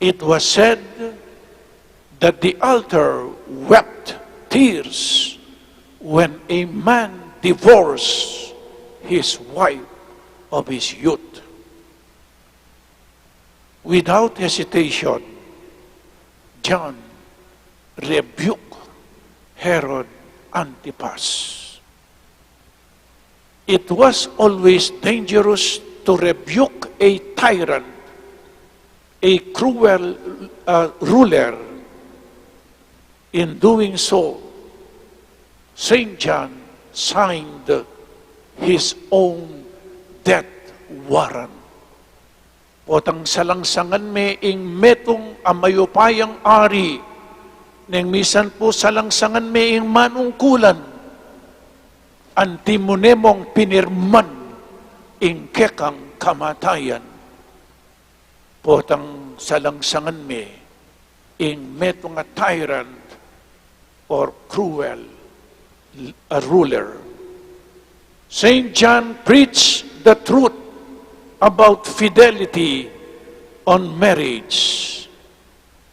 It was said that the altar wept tears when a man divorced his wife of his youth. Without hesitation, John rebuked Herod Antipas. It was always dangerous to rebuke a tyrant, a cruel, uh, ruler. In doing so, Saint John signed his own death warrant. Potang salangsangan me ing metung a mayupayang ari, neng misan pu salangsangan me ing manungkulan, anti mu ne mung pinirman ing kekang kamatayan. Potang salangsangan me ing metung a tyrant or cruel, a ruler. Saint John preached the truth about fidelity on marriage.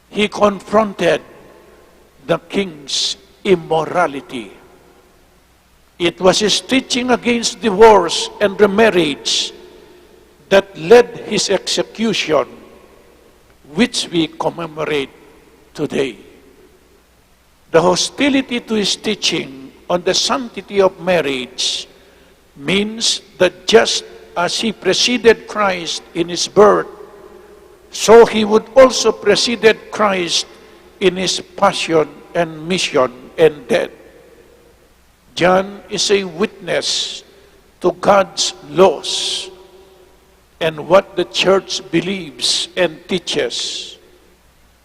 He confronted the king's immorality. It was his teaching against divorce and remarriage that led his execution, which we commemorate today. The hostility to his teaching on the sanctity of marriage means that just as he preceded Christ in his birth, so he would also preceded Christ in his passion and mission and death. John is a witness to God's laws and what the church believes and teaches.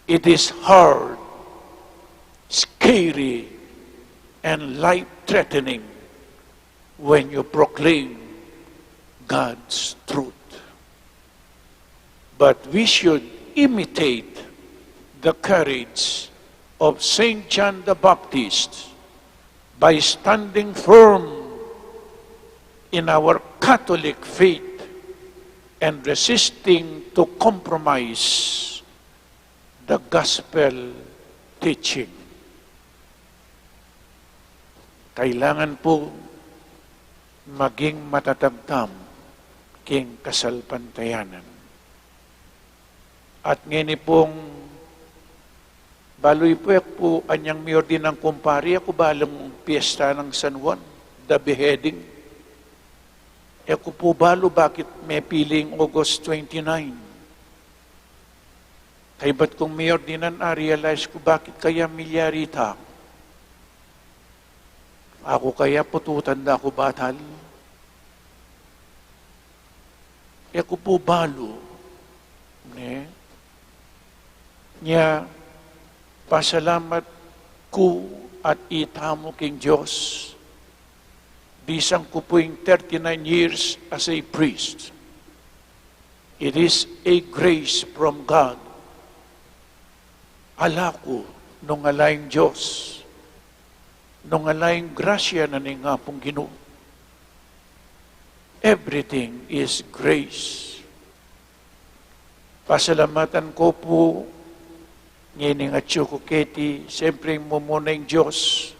It is hard, scary, and life-threatening when you proclaim God's truth. But we should imitate the courage of Saint John the Baptist by standing firm in our Catholic faith and resisting to compromise the gospel teaching. Kailangan pu maging matatag tamu king kasalpantayanan. At ngeni pung balu pu, e ku pu anyang miordinan kumpari, e ku balu ing piyesta nang San Juan, the beheading. E ku pu balu bakit mepiling August twenty-nine. Kaybat kung miordinan, a-realize ku bakit kaya milyari ita. Aku kaya pututan da ku batal? E ku pu balu, ne? Nya, pasalamat ku at itamu king Dios, bisan ku pu ing thirty-nine years as a priest. It is a grace from God. Ala ku nung ala ing Dios, nung ala ing grasya na ning Apung Ginu. Everything is grace. Pasalamatan ku pu, ngening atyu ku keti, siyempre mumuna ing Dios.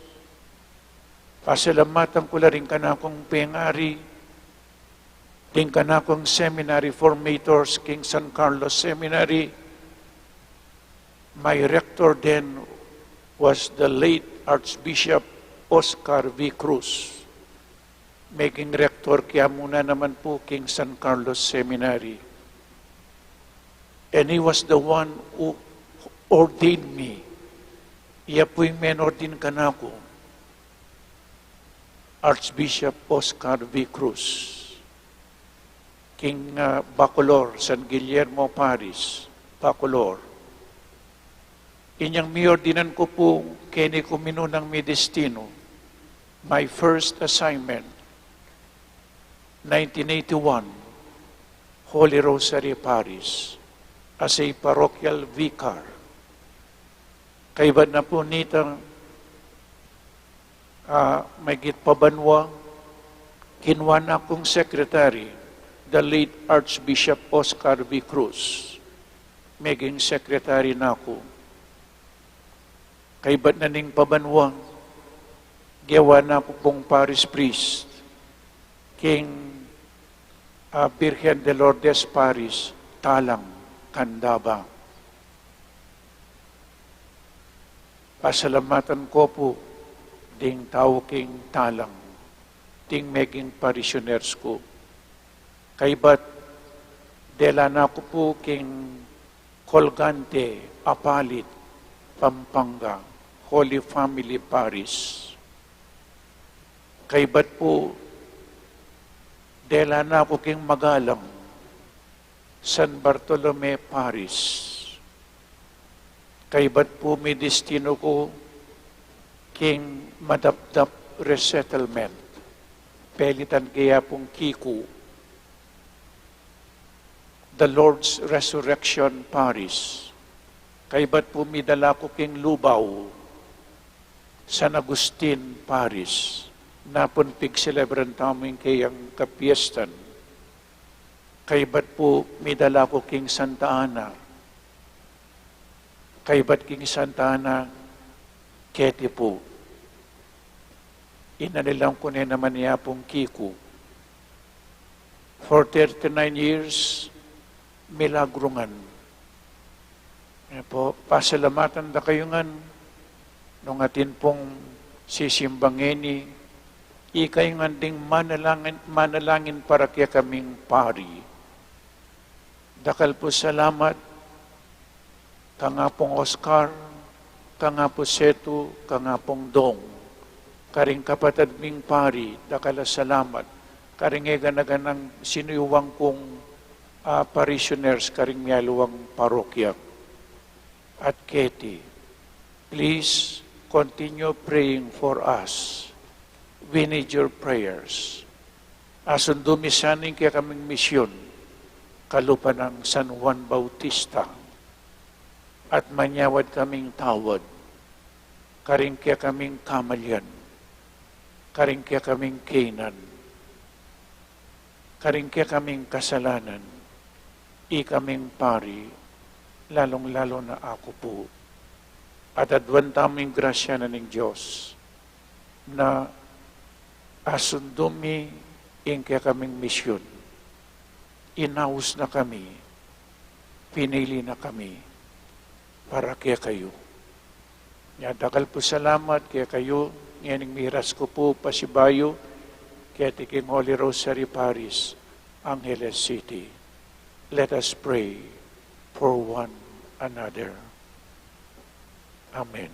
Pasalamatan ku la ring kanakung pengari, ding kanakung seminary formators king San Carlos Seminary. My rector then was the late Archbishop Oscar V. Cruz, maging rector kaya muna naman pu king San Carlos Seminary. And he was the one who ordained me. Iya pu ing men-ordain kanaku, Archbishop Oscar V. Cruz, king, ah, Bacolor, San Guillermo Parish, Bacolor. Inyang miordinan ku pu, keni ku minunang midestinu. My first assignment nineteen eighty-one, Holy Rosary Parish, as a parochial vicar. Kaybat na pu nita, ah, maigit pa banwa, kinua na kung secretary, the late Archbishop Oscar V. Cruz. Meging secretary na ku. Kaybat na ning pa banwa, gewa na ku pung parish priest king, ah, Virgen de Lourdes Parish, Talang, Candaba. Pasalamatan ku pu ding tau king Talang, ding meging parishioners ku. Kaybat, dela na ku pu king Colgante, Apalit, Pampanga, Holy Family Parish. Kaybat pu, dela na ku king Magalang, San Bartolome Parish. Kaybat pu midistinu ku king Madapdap Resettlement, pelitan ke ya pung Kiku, the Lord's Resurrection Parish. Kaybat pu midala ku king Lubao, San Agustin Parish, napun pigselebran tamu ing keyang kapiestan. Kaybat pu midala ku king Santa Ana. Kaybat king Santa Ana, keti pu, inanilan ku ne naman ya pung Kiku. For thirty-nine years, milagru ngan. E pu, pasalamatan da kayu ngan, nung atin pung sisimba ngeni, ikayu ngan ding manalangin, manalangin para kekaming pari. Dakal pu salamat, kang Apung Oscar, kang Apu Setu, kang Apung Dong, karing kapatad ming pari, dakal a salamat, karing e gana-ganang sinuyuang kung, ah, parishioners, karing mialiwang parokya. At keti, please continue praying for us. We need your prayers. Asundu mi sana ing kekaming misyun, kalupa nang San Juan Bautista, at manyawad kaming tawad, karing kekaming kamalian, karing kekaming kainan, karing kekaming kasalanan, ikaming pari, lalung-lalu na aku pu. At aduan tamu ing grasya na ning Dios, na asundu mi ing kekaming misyun. Inaus na kami, pinili na kami para kekayu. Nya dakal pu salamat kekayu, ngening miras ku pu pasibayu keti king Holy Rosary Parish, Angeles City. Let us pray for one another. Amen.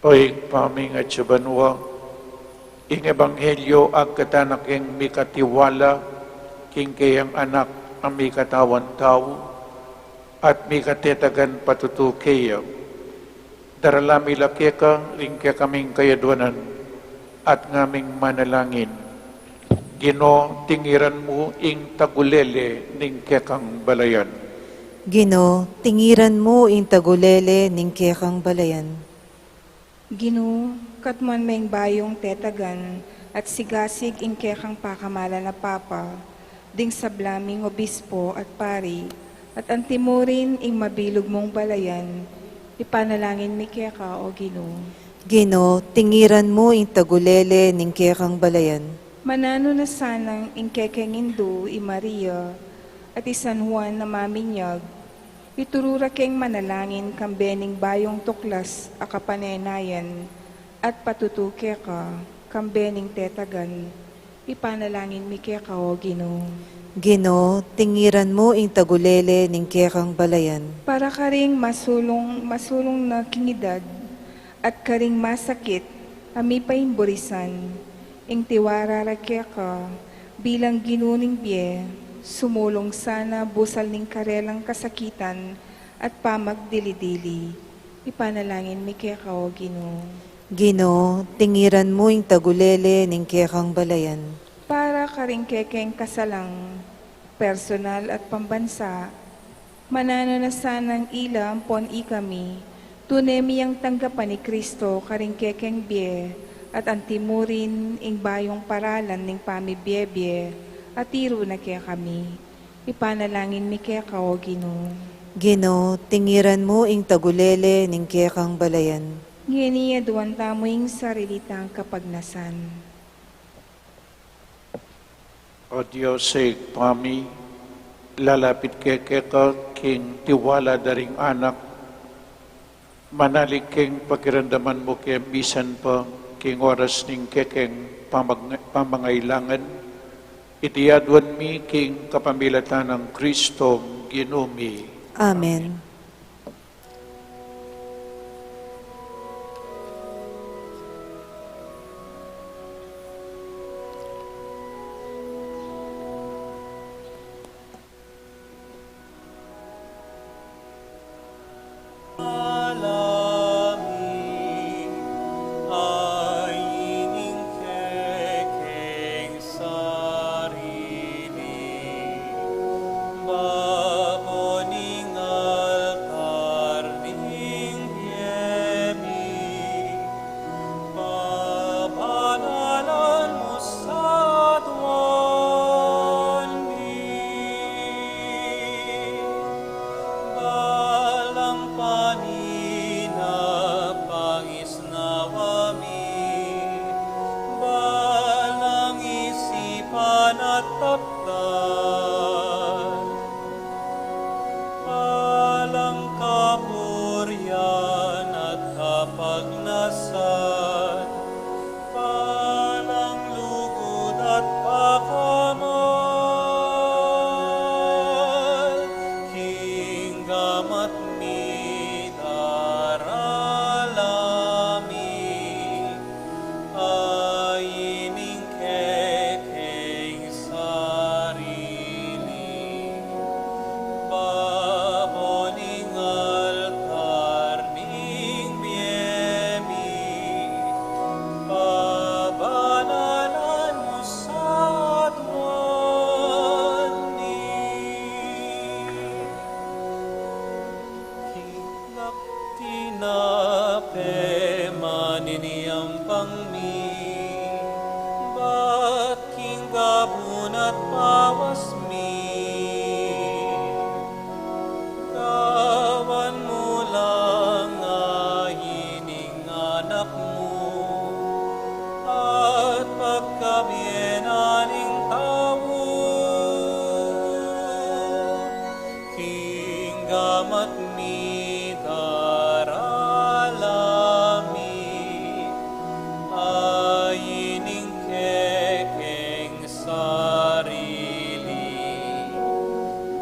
O Ibpa ming atsu banua, ing ebanghelyo agkatan na keng mikatiwala king keyang Anak a mikatawan tau at mikatetagan patutu keya. Darala mi la keka ring kekaming kayaduanan at ngaming manalangin. Ginu, tingiran mu ing tagulele ning kekang balayan. Ginu, tingiran mu ing tagulele ning kekang balayan. Ginu, katmuan me ing bayung tetagan at sigasig ing kekang pakamalan a Papa, ding sabla ming obispo at pari, at antimurin ing mabilug mung balayan, ipanalangin mi keka, O Ginu. Ginu, tingiran mu ing tagulele ning kekang balayan. Mananu na sanang ing kekeng indu i Maria at i San Juan a maminyag, ituru ra keng manalangin kambe ning bayung tuklas a kapanenayan, at patutu keka kambe ning tetagan, ipanalangin mi keka, O Ginu. Ginu, tingiran mu ing tagulele ning kekang balayan. Para karing masulung, masulung na king edad, at karing masakit a mipaimburisan, ing tiwara ra keka bilang Ginu ning bie, Sumulung sana busal ning karelang kasakitan at pamagdili-dili. Ipanalangin mi keka, O Ginu. Ginu, tingiran mu ing tagulele ning kekang balayan. Para karing kekeng kasalang personal at pambansa, mananu na sanang ila ampon ikami, tune mi yang tanggapan ni Kristo karing kekeng bie, at antimurin ing bayung paralan ning pamibie-bie, at tiru na kekami. Ipanalangin mi keka, O Ginu. Ginu, tingiran mu ing tagulele ning kekang balayan. Ngeni aduan tamu ing sarili tang kapagnasan. O Dios, Ibpa mi, lalapit keka king tiwala da ring anak, manalig keng pakiramdaman mu ke misan pa king oras ning kekeng pamag-, pamangailangan, iti aduan mi king kapamilatan nang Kristong Ginu mi. Amen. Pabanalan mu sa aduan mi, balang panina pangisnawa mi, balang isipan at taptan, balang kapurian at kapagnasan, balang lugud at pakamal, king gamat mi darala mi, a ining kekeng sarili, babo ning altar ning bie mi, pabanalan mu sa aduan mi. King tinape maninyampang mi, bat king gabun at pawas mi, gawan mu lang a ining anak mu, at pagkabie na ning tau, king gamat mi darala mi, a ining kekeng sarili,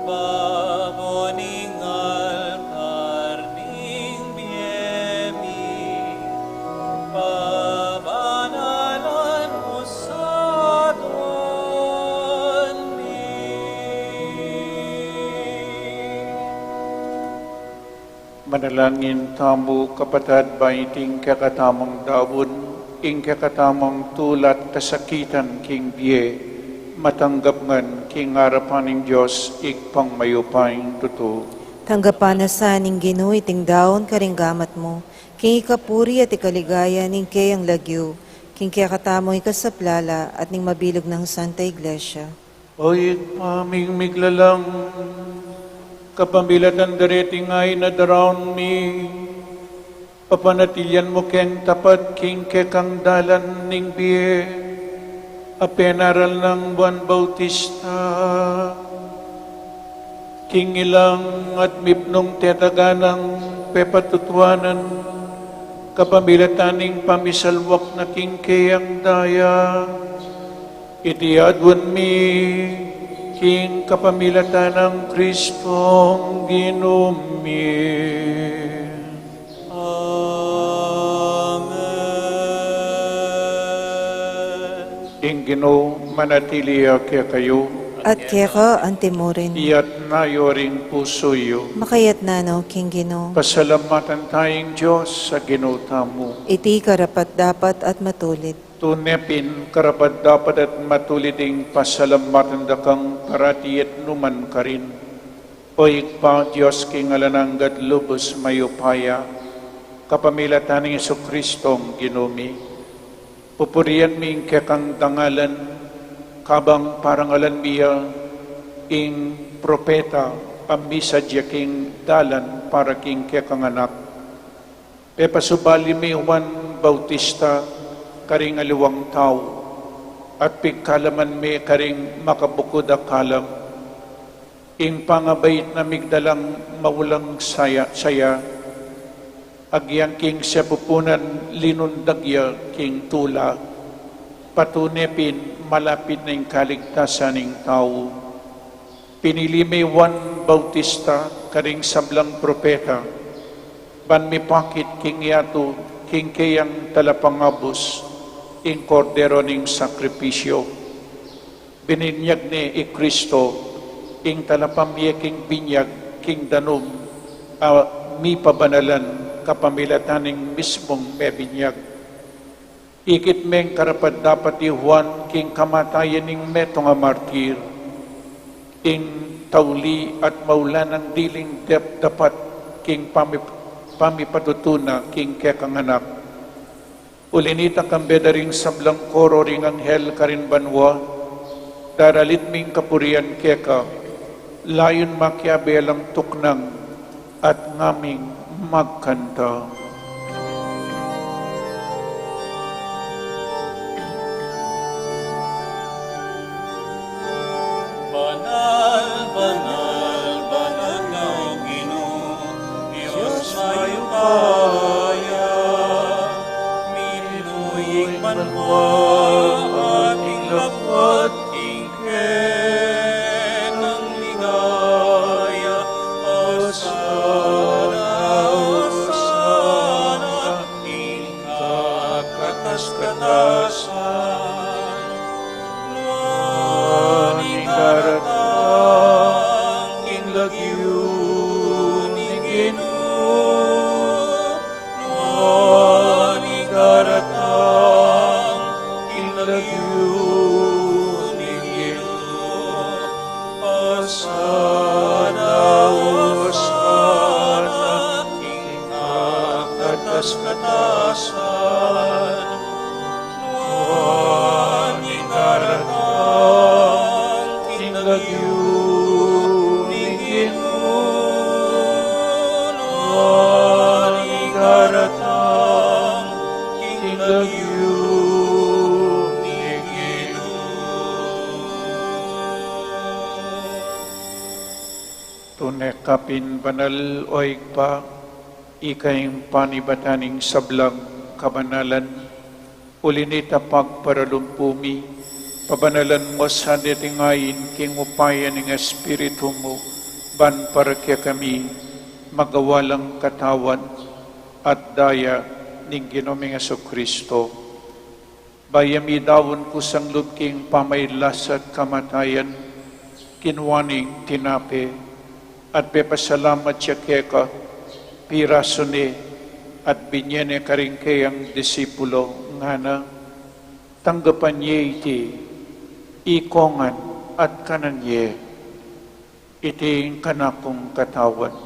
babo ning altar ning bie mi, pabanalan mu sa aduan mi. Manalangin tamu, kapatad, ba iting kekatamung daun, ing kekatamung tulat kasakitan king bie, matanggap ngan king arapan ning Dios, Ibpang mayupayang tutu. Tanggapan na sa ning Ginu iting daun karing gamat mu, king ikapuri at ikaligaya ning keyang lagyu, king kekatamung ikasaplala at ning mabilug nang Santa Iglesia. O Ibpa ming miglalang, kapamilatan da reting ain a daraun mi, papanatilian mu keng tapat king kekang dalan ning bie, a penaral nang Juan Bautista, king ilang at mipnung tetagan nang pepatutuanan, kapamilatan ning pamisalwak na king keyang daya. Iti aduan mi king kapamilatan nang Kristong Ginu mi. Amen. Ing Ginu manatili ya kekayu. At keka antimurin. Iyatas yu ring pusu yu. Makaiyatas no king Ginu. Pasalamatan taya ing Dios a Ginu tamu. Iti karapat-dapat at matulid. Tune pin karapat-dapat at matulid ing pasalamatan da kang parati at nukarin man. O Ibpa, Dios king alang angga at lubus mayupaya, kapamilatan nang Jesucristo a Ginu mi. Pupurian mi ing kekang dangalan, kabang parangalan mi ya ing propeta a misadya king dalan para king kekang anak. Pepasubali mi i Juan Bautista karing aliwang tau, at pigkalaman mi karing makabukud a kalam. Ing pangabait na migdalang maulang saya, saya, agyang king sepupunan linundag ya king tula, patune pin malapit na ing kaligtasan ning tau. Pinili mi i Juan Bautista karing sablang propeta, ban mipakit king yatu king keyang talapangabus, ing Kordero ning sakripisyu. Bininyag ne i Kristo, ing talapamye king binyag king danum a mipabanalan kapamilatan ning mismung mebinyag. Ikit meng karapat-dapat i Juan king kamatayan ning metung a martir, ing tauli at maulan nang diling dep-, dapat king pami-, pamipatutu na king kekang anak. Uli nita, kambe da ring sablang koro ring anghel karin banua, daralit ming kapurian keka, layun makiabe lang tuknang, at ngaming magkanta. Banal, banal, banal na o Ginu, Dios mayupaya, minuying banua at ing lapwat king kekang ligaya. Osana, osana, king kakatas-katasan. Nuan ing daratang king lagyu ning Ginu. Nuan ing daratang king lagyu ning Ginu. Osana, osana, king kakatas-katasan. Nuan ing daratang king lagyu ning Ginu. Nuan ing daratang king lagyu ning Ginu. Tune ka pin banal, o Ibpa, ika ing panibatan ning sablang kabanalan. Uli nita, pagparalumpu mi, pabanalan mu sa deting ain king upaya ning Espiritu mu, ban para kekami magawa lang katawan at daya ning Ginu ming Jesucristo. Bayu ya midaun kusang lub king pamagkasakit at kamatayan, kinua ne ing tinape, at pepasalamat ya keka, pirasu ne, at binye ne karing kayang disipulo, ngana: Tanggapan ye iti, ikongan at kanan ye. Iti ing kanakung katawan,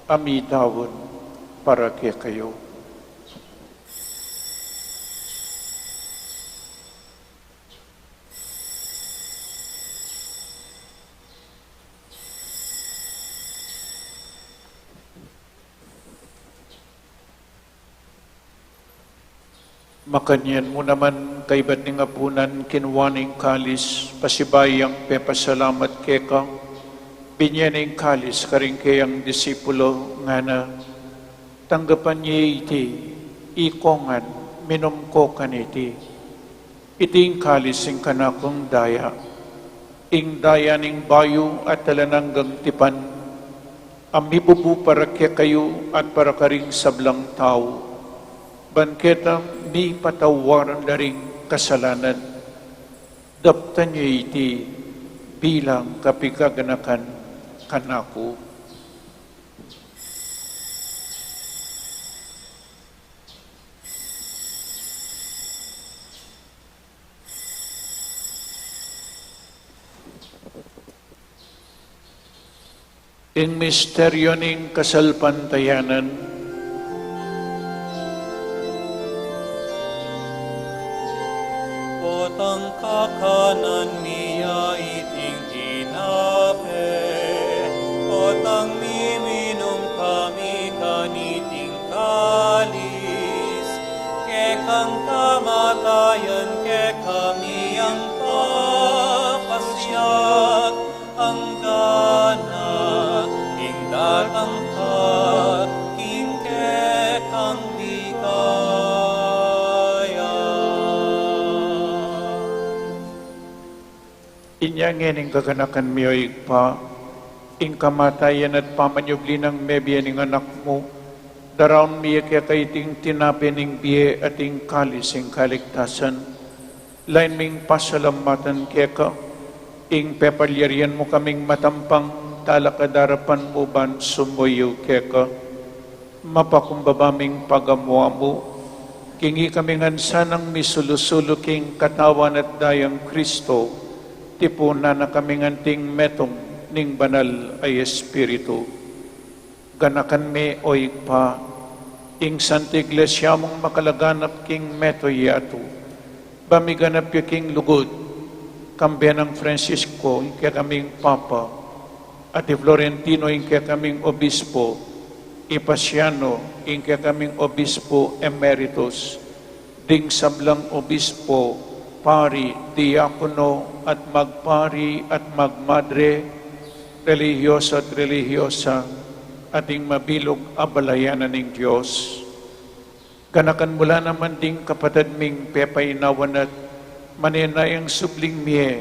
a midaun para kekayu. Makanyan mu naman, kaibat ning apunan, kinua ne ing kalis, pasibayu yang pepasalamat keka, binye ne ing kalis karing kayang disipulo, ngana: Tanggapan ye iti, ikongan, minum ko kaniti. Iti ing kalis ning kanakung daya, ing daya ning bayu at alang anggang tipan, a mibubu para kekayu at para karing sablang tau, ban ketang mipatawaran da ring kasalanan. Daptan ye iti, bilang kapigaganakan kanaku. Ing misteryo ning kasalpantayanan. Potang kakanan mi ya iting tinape, potang miminum kami kaniting kalis, kekang kamatayan kekami yang papasiag, angga na ing datang ka king kekang ligaya. Inya ngeni ing gaganakan mi, o Ibpa, ing kamatayan at pamanyubli nang mebie ning Anak mu, daraun mi ya keka iting tinape ning bie at ing kalis ning kaligtasan. Lain ming pasalamatan keka ing pepalyarian mu kaming matampang talakad king arapan mu ban sumuyu keka. Mapakumbaba ming pagamuan mu, king ikami ngan sanang misulu-sulu king Katawan at Dayang Kristo, tipunan na kaming anting metung ning Banal a Espiritu. Ganakan me, o Ibpa, ing Santa Iglesia mung makalaganap king metung yatu, ba miganap ya king lugud, kambe nang Francisco, ing kekaming Papa, at i Florentino, ing kekaming Obispo, i Pasiano, ing kekaming Obispo Emeritus, ding sablang obispo, pari, diakono, at magpari at magmadre, relihiyoso at relihiyosa, at ding mabilug a balayan na ning Dios. Ganakan mu la naman ding kapatad ming pepainawan at manenayang subling mie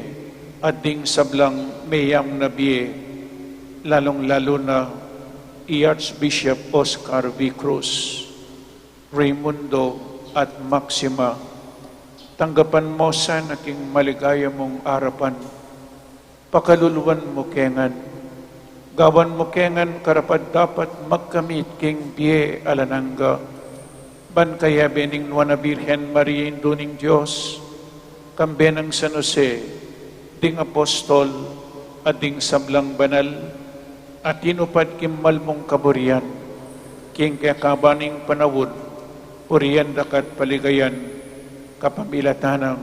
at ding sablang meyang na bie, lalung-lalu na i Archbishop Oscar V. Cruz. Raymundo at Maxima, tanggapan mo sana king maligaya mung arapan. Pakaluluan mu ke ngan, gawan mu ke ngan karapat-dapat magkamit king bie alang angga, ban kayabe ning Nuan a Birhen Maria, Indu ning Dios, kambe nang San Jose, ding apostol, at ding sablang banal, a tinupad king malmung kaburian, king kekaban ning panaun, purian da ka at paligayan, kapamilatan nang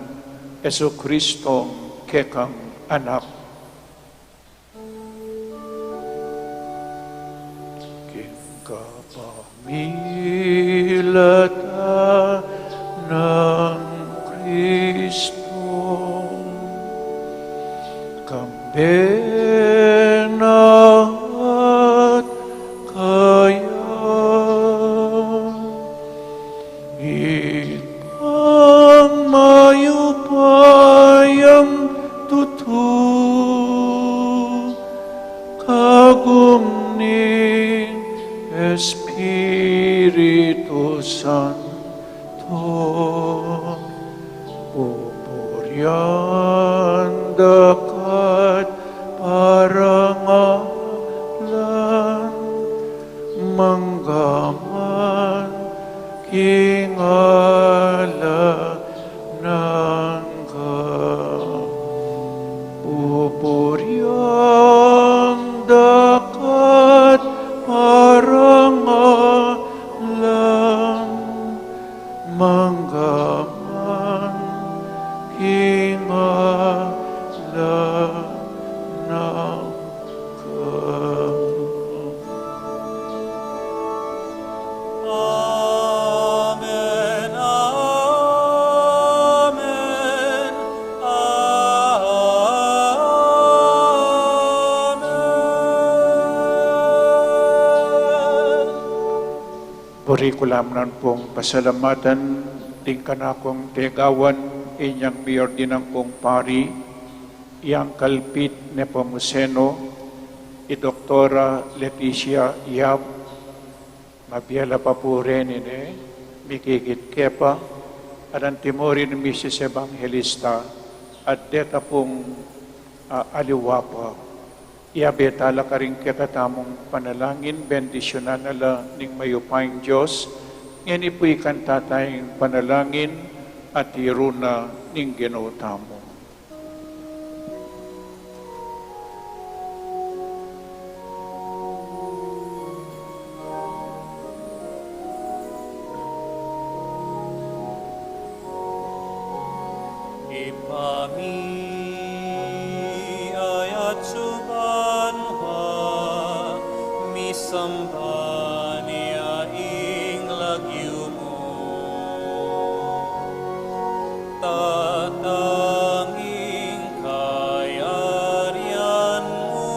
Jesucristo, kekang Anak. King kapa milatan nang Kristo, kambe na at kaya, Ibpang mayupayang tutu, kagum ning Espiritu Santo, pupurian da ka at parangalan, mangga man king alang angga. Pupurian da ka at parangalan, mangga man king alang angga. Amen, amen, amen. Buri ku la naman pung pasalamatan ding kanakung tegawan, inyang miordinan kung pari, i Uncle Pete Nepomuceno, i Doktora Leticia Yap, mabie la pa pu reni ne, mikikit ke pa, at antimurin Misis Evangelista, at deta pung A, aliwa pa. Yabe tala karing kekatamung panalangin, bendisyunan na la ning mayupayang Dios. Ngeni pu ikanta taya ing panalangin a tiru na ning Ginu tamu. Ibpa mi a atsu banua, misamban ya ing lagyu mu. Datang ing kayarian mu,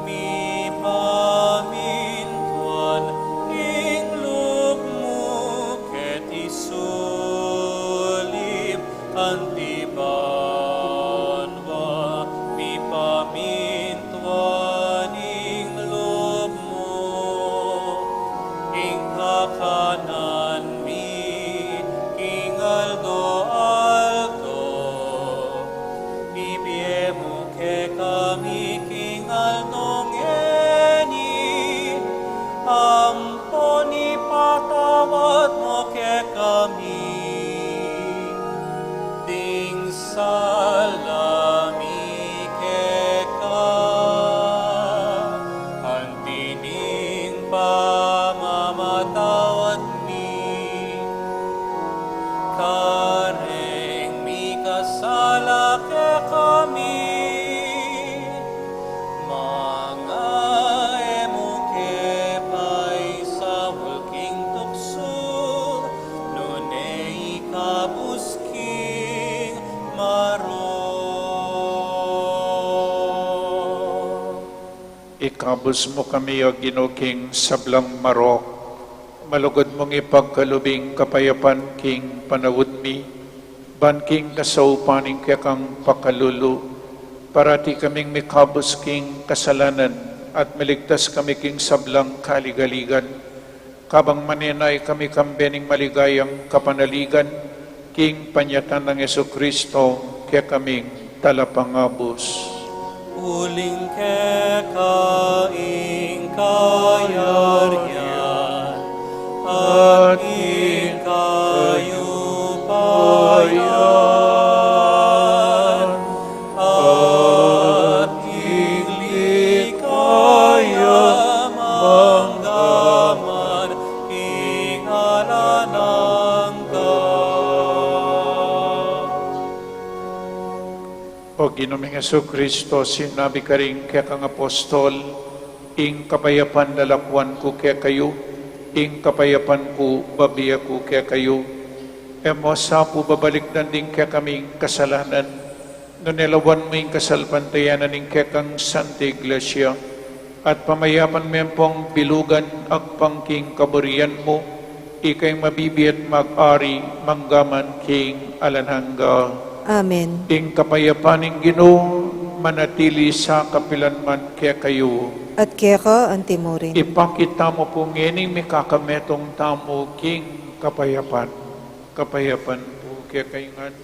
mipamintuan ing lub mu keti sulip anti banua. Mipamintuan ing lub mu. Ing kakanan mi king aldo-aldo ibie mu kekami king aldo ngeni, ampon ipatawad mu kekami ding sala mi keka, anti ning pamamatawad mi kareng mikasala kekami. Manga e mu ke paisaul king tuksu, nune ikabus king marok. Ikabus mu kami, O Ginu, king sablang marok. Malugud mung ipagkalub ing kapayapan king panaun mi, ban king kasaupan ning kekang pakalulu, parati kaming mikabus king kasalanan at miligtas kami king sablang kaligaligan. Kabang manenaya kami kambe ning maligayang kapanaligan, king panyatang nang Jesucristo, kekaming Talapangabus. Uling keka ing kayarian, at ing kayupayan, at ing ligaya mangga man king alang angga. O Ginu ming Jesucristo, sinabi karing kekang apostol, ing kapayapan lalakuan ku kekayu, ing kapayapan ku babie ku kekayu. E mu sa pu babalikdan ding kekaming kasalanan, nune lawan mu ing kasalpantayanan ning kekang Santa Iglesia, at pamayapan me pung bilugan agpang king kaburian mu, ika ing mabibie at mag-ari mangga man king alang angga. Amen. Ing kapayapan ning Ginu manatili sa kapilan man kekayu. At keka antimurin. Ipakit tamu pu ngeni ing mikakametung tamu king kapayapan. Kapayapan pu kekayu ngan,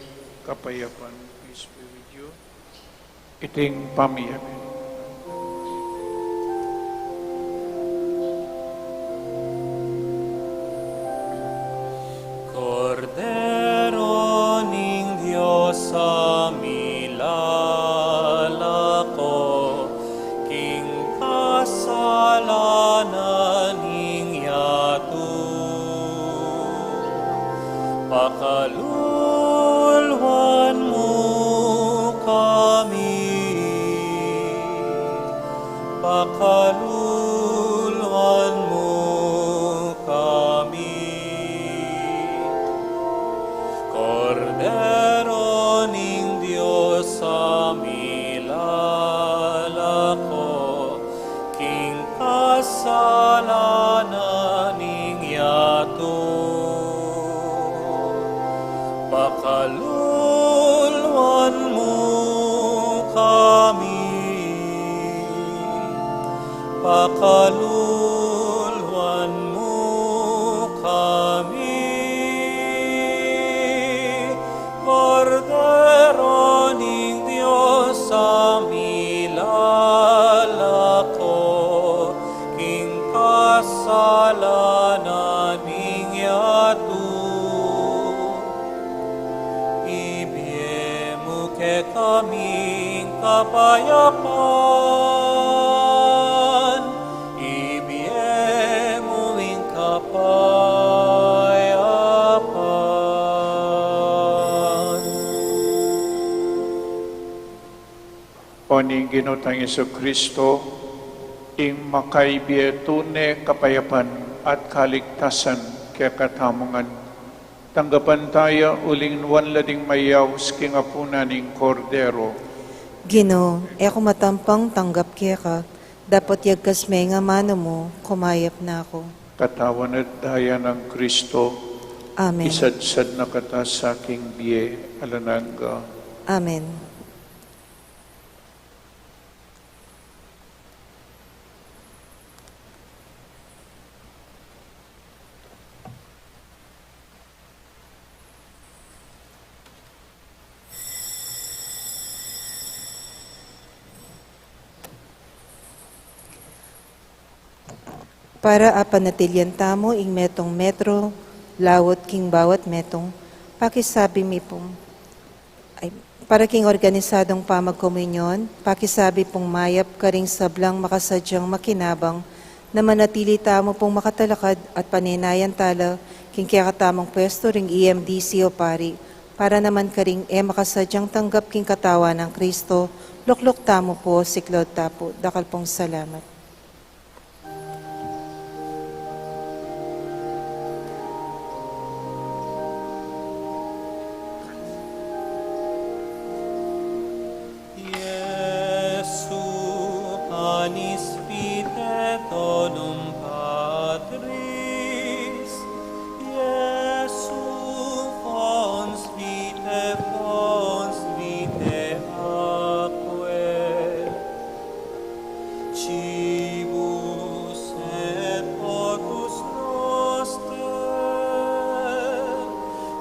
kapayapan pu. Iti ing pamiyami. Kordero ning Dios a milalako king kasalanan ning yatu, pakaluluan mu kami, pakaluluan mu kami. Kordero ning Dios a milalako king kasalanan ning yatu, pakaluluan mu kami, pakaluluan mu kami. Kordero ning Dios Kekami ing kapayapan, ibie mu ing kapayapan. O ning Ginu tang Jesucristo, ing makaibie tune kapayapan at kaligtasan kekatamu ngan. Tanggapan taya uling nuan la ding mayaus king apunan ning Kordero. Ginu, e ku matampang tanggap keka, dapot yagkas me ing amanu mu, kumayap na ku. Katawan at daya nang Kristo, amen. Isadsad na kata sa king bie alang angga. Amen. Para apanatilian tamu ing metung metro laut king bawat metung, pakisabi mi pung, ay, para king organisadung pamagkomunyon, pakisabi pung mayap karing sablang makasadyang makinabang, na manatili tamu pung makatalakad at panenayan tala king kekatamung pwestu ring E M D C o pari, para naman karing e makasadyang tanggap king katawan nang Kristo, lukluk tamu pu, siklaud ta pu. Dakal pung salamat. Iesu canis vitae donum patris, Iesu fons vitae, fons vitae aquae. Cibus et potus noster,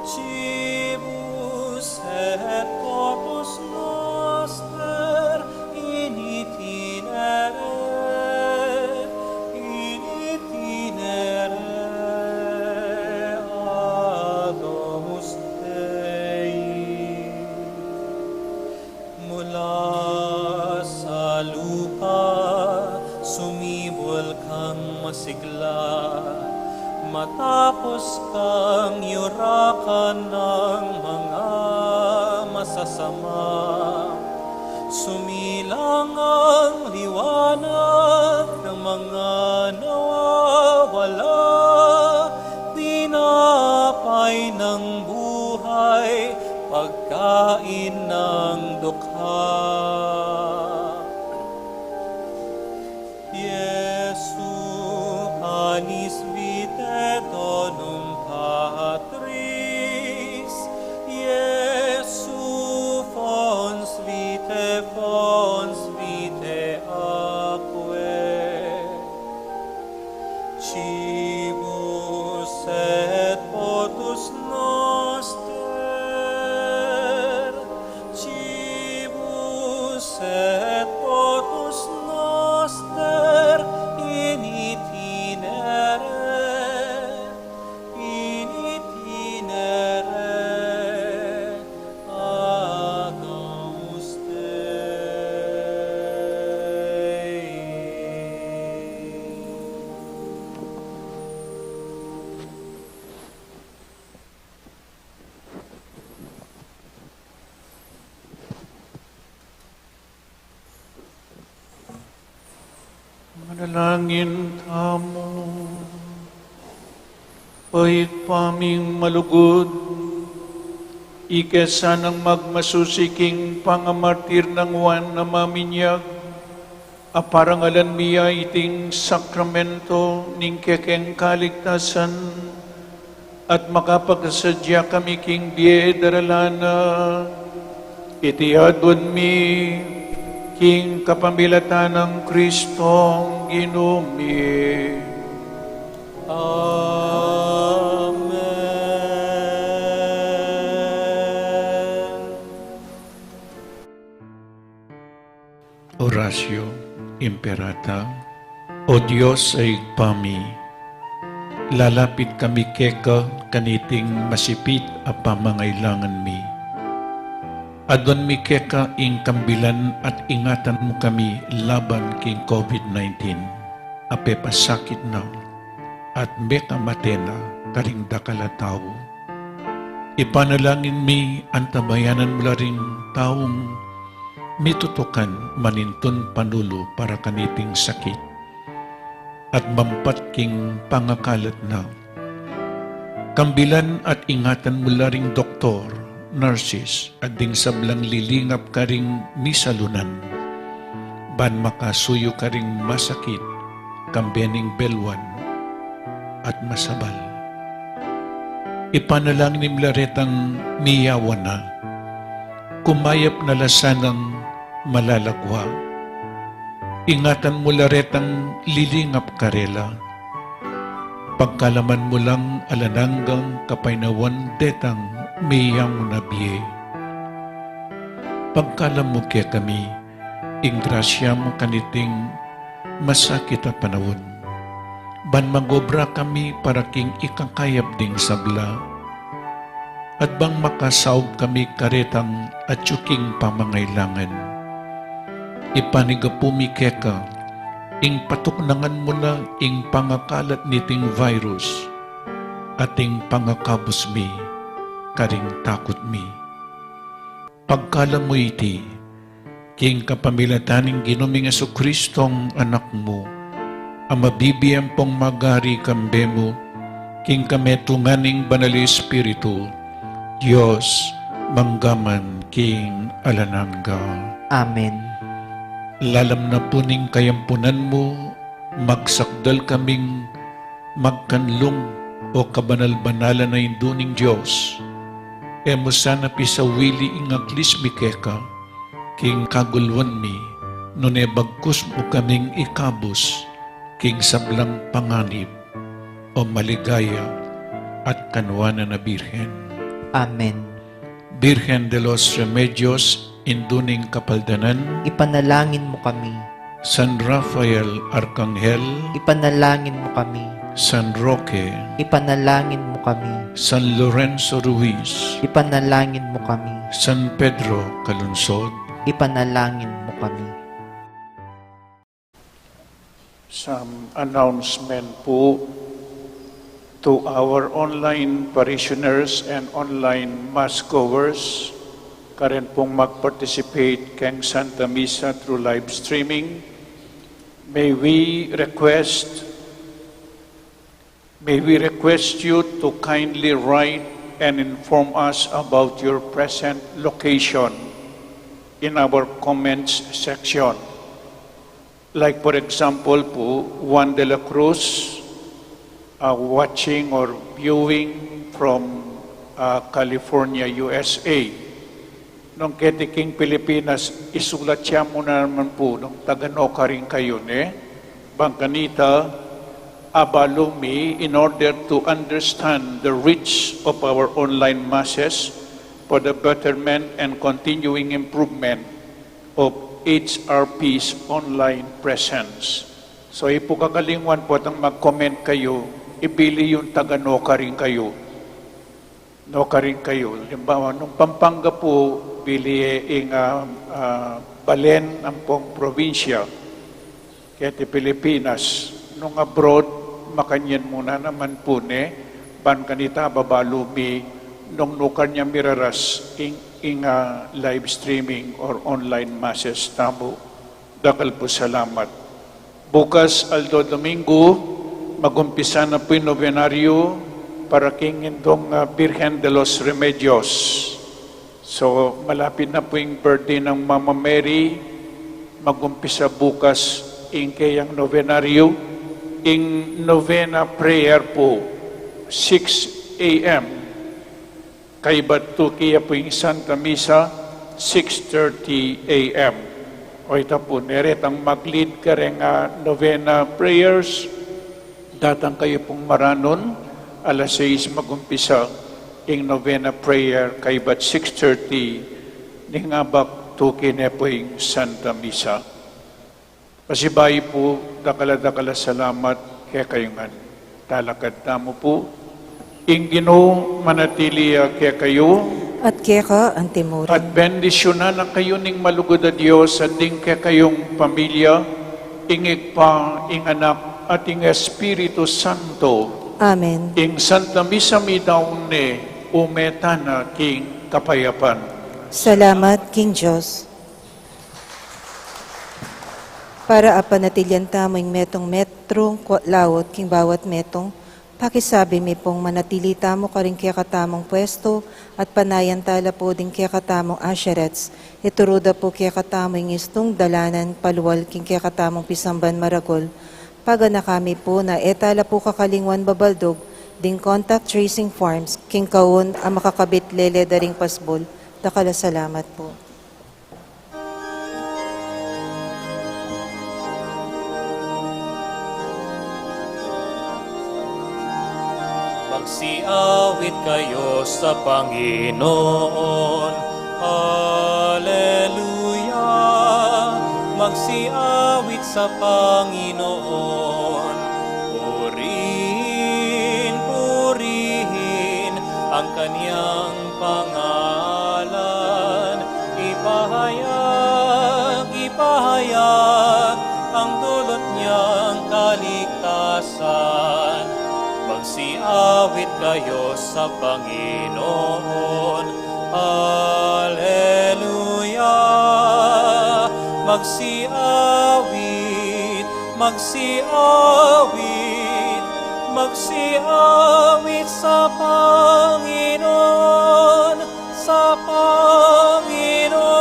cibus et potus noster in itinere, in itinere a Domus Dei. Mula sa lupa sumibul kang masigla, matapos kang yurakan ng mga masasama. Sumilang ang liwanag ng mga nawawala, tinapay ng buhay, pagkain ng dukha. Iesu canis vitae donum patris, Iesu fons vitae, fons vitae aquae. Cibus et potus noster, cibus et potus noster in itinere, in itinere a Domus Dei. Manalangin tamu. O Ibpa ming malugud, ika sanang magmasusi king pangamartir nang Juan a Maminyag, a parangalan mi ya iting sakramento ning kekeng kaligtasan, at makapagsadya kami king bie daralan na. Iti adwan mi king kapamilatan nang Kristong Ginu mi. Amen. Oratio Imperata. O Dios a Ibpa mi, lalapit kami keka kaniting masipit a pamangailangan mi. Adwan mi keka ing kambilan at ingatan mu kami laban king COVID nineteen, a pepasakit na at mekamate na karing dakal a tau. Ipanalangin mi antabayanan mu la ring taung mitutukan manintun panulu para kaniting sakit at mampat king pangakalat na. Kambilan at ingatan mu la ring doktor, nurses, at ding sablang lilingap karing misalunan, ban makasuyu karing masakit, kambe ning belwan at masabal. Ipanalangin mu la retang miyawan na, kumayap na la sanang malalagwa. Ingatan mu la retang lilingap karela. Pagkalaman mu lang alang anggang kapaynawan detang miyang na bie. Pagkalam mu kekami ing grasya mu kaniting masakit a panaun, ban mag-obra kami para king ikakayap ding sabla, at bang makasaub kami karetang atyu king pamangailangan. Ipanyawad mi keka ing patuknangan mu na ing pangakalat niting virus, at ing pangakabus mi karing takut mi. Pagkalam mu iti king kapamilatan ning Ginu ming Jesucristong Anak mu, a mabibie ampong magari kambe mu king kametungan ning Banal Espiritu, Dios, mangga man king alang angga. Amen. Lalam na pu ning kayampunan mu, magsakdal kaming magkanlung, O kabanal-banalan a Indu ning Dios. E mu sana pisawili ing aglis mi keka king kagulwan mi, nune bagkus mu kaming ikabus king sablang panganib, O maligaya at kanuanan a Birhen. Amen. Birhen de los Remedios, Indu ning Kapaldanan, ipanalangin mu kami. San Rafael Arkanghel, ipanalangin mu kami. San Roque, ipanalangin mu kami. San Lorenzo Ruiz, ipanalangin mu kami. San Pedro Calungsod, ipanalangin mu kami. Some announcement po to our online parishioners and online mass goers, karin pong mag-participate keng Santa Misa through live streaming. May we request, may we request you to kindly write and inform us about your present location in our comments section. Like, for example po, Juan de la Cruz, uh, watching or viewing from, uh, California, U S A. Nung keti king Pilipinas, isulat ya mu naman po nung taga-no karin kayu, ne? Bang kanita, abalu mi, in order to understand the reach of our online masses for the betterment and continuing improvement of H R P's online presence. So, ipu kakalingwan po tang mag-comment kayu, ibili yung taga-no karin kayu. No karin kayu. Halimbawa, nung Pampanga po, bili ing, ah, ah, balen ampong probinsya, keti Pilipinas. Nung abroad, makanyan mu na naman po, ne, ban kanita ababalu mi nung nukarin ya miraras ing, ing, ah, live streaming or online masses tamu. Dakal pu salamat. Bukas, aldo Domingo, mag-umpisa na pu ing nobenaryo para king Indung, ah, Birhen de los Remedios. So, malapit na pu ing birthday nang Mama Mary, mag-umpisa bukas ing keyang nobenaryo, ing novena prayer pu, six A M. Kaybat tuki ya pu ing Santa Misa, six thirty A M. O ita pu, ne, retang mag-lead kareng, ah, novena prayers, datang kayu pung maranun, alas sais mag-umpisa ing novena prayer, kaybat six thirty, ning abak tuki ne pu ing Santa Misa. Pasibayu pu, dakal a dakal a salamat kekayu ngan. Talakad tamu pu. Ing Ginu manatili ya kekayu. At keka antimurin. At bendisyunan na kayu ning malugud a Dios, at ding kekayung pamilya, ing Ibpa, ing Anak, at ing Espiritu Santo. Amen. Ing Santa Misa midaun ne, ume tana king kapayapan. Salamat king Dios. Para apanatilian tamu ing metung metrung kwa-, laut king bawat metung, pakisabi mi pung manatili tamu karing kekatamung pwestu at panayan tala pu ding kekatamung usherettes. Ituru da pu kekatamu ing istung dalanan palual king kekatamung pisamban maragul. Paganaka mi pu na e tala pu kakalingwan babaldug ding contact tracing forms king kaun a makakabit lele da ring pasbul. Dakal a salamat pu. Magsiawit kayu sa Panginoon. Aleluya. Magsiawit sa Panginoon. Purihin, purihin ang kanyang pangalan. Ipahayag, ipahayag ang dulot niyang kaligtasan. Magsiawit kayu sa Panginoon. Aleluya. Magsiawit, magsiawit, magsiawit sa Panginoon, sa Panginoon.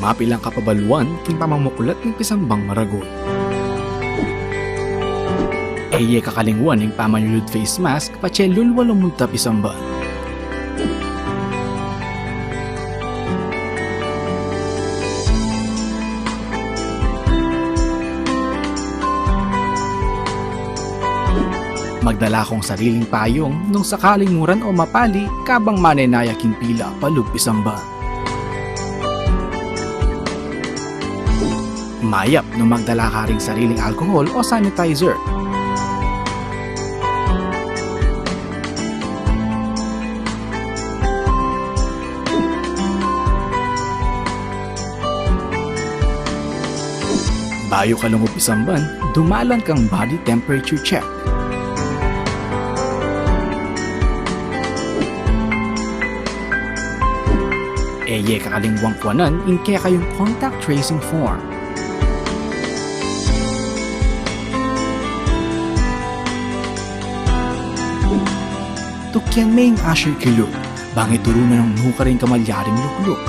Mapilang kapabaluan king pamamuklat ning pisambang maragul. E ye kakalingwan ing pamanyulud face mask patse lulwa lumunta pisamban. Magdala kung sariling payung nung sakaling muran o mapali kabang manenaya king pila palub pisamban. Mayap nung magdala ka ring sariling alcohol o sanitizer. Bayu ka lungub pisamban, dumalan kang body temperature check. E ye kakalingwang kuanan ing kekayung contact tracing form. Tukyan me ing usher kilub, bang ituru na nung nukarin ka malyaring lukluk.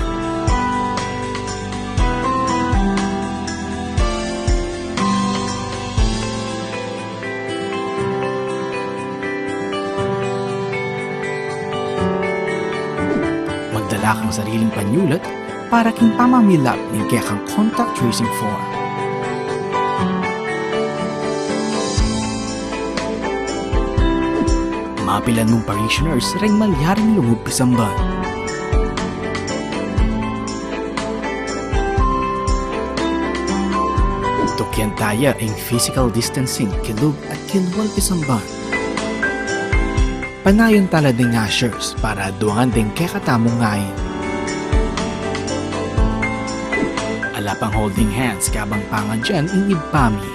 Magdala kang sariling panyulat para king pamamilap ning kekang contact tracing form. Mapilan mung parishioners reng malyaring lungub pisamban. Tukyan taya ing physical distancing kilub at kilwal pisamban. Panayan tala ding ushers para aduangan ding kekatamung ngain. Ala pang holding hands kabang pangadyan ing Ibpa mi.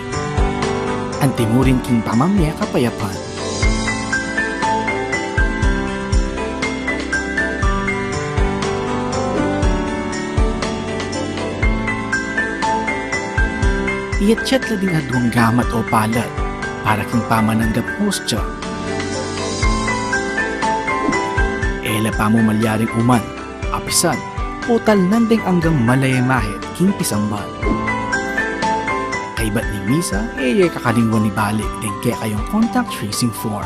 Antimurin king pamamie kapayapan. Iyatyat la ding aduang gamat o palad para king pamananggap hostya. E la pamu malyaring uman, apisan, o talnan ding anggang malayamahit king pisamban. Kaybat ning misa, e ye kakalingwan ibalik ding kekayung contact tracing form.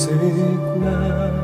Iknaman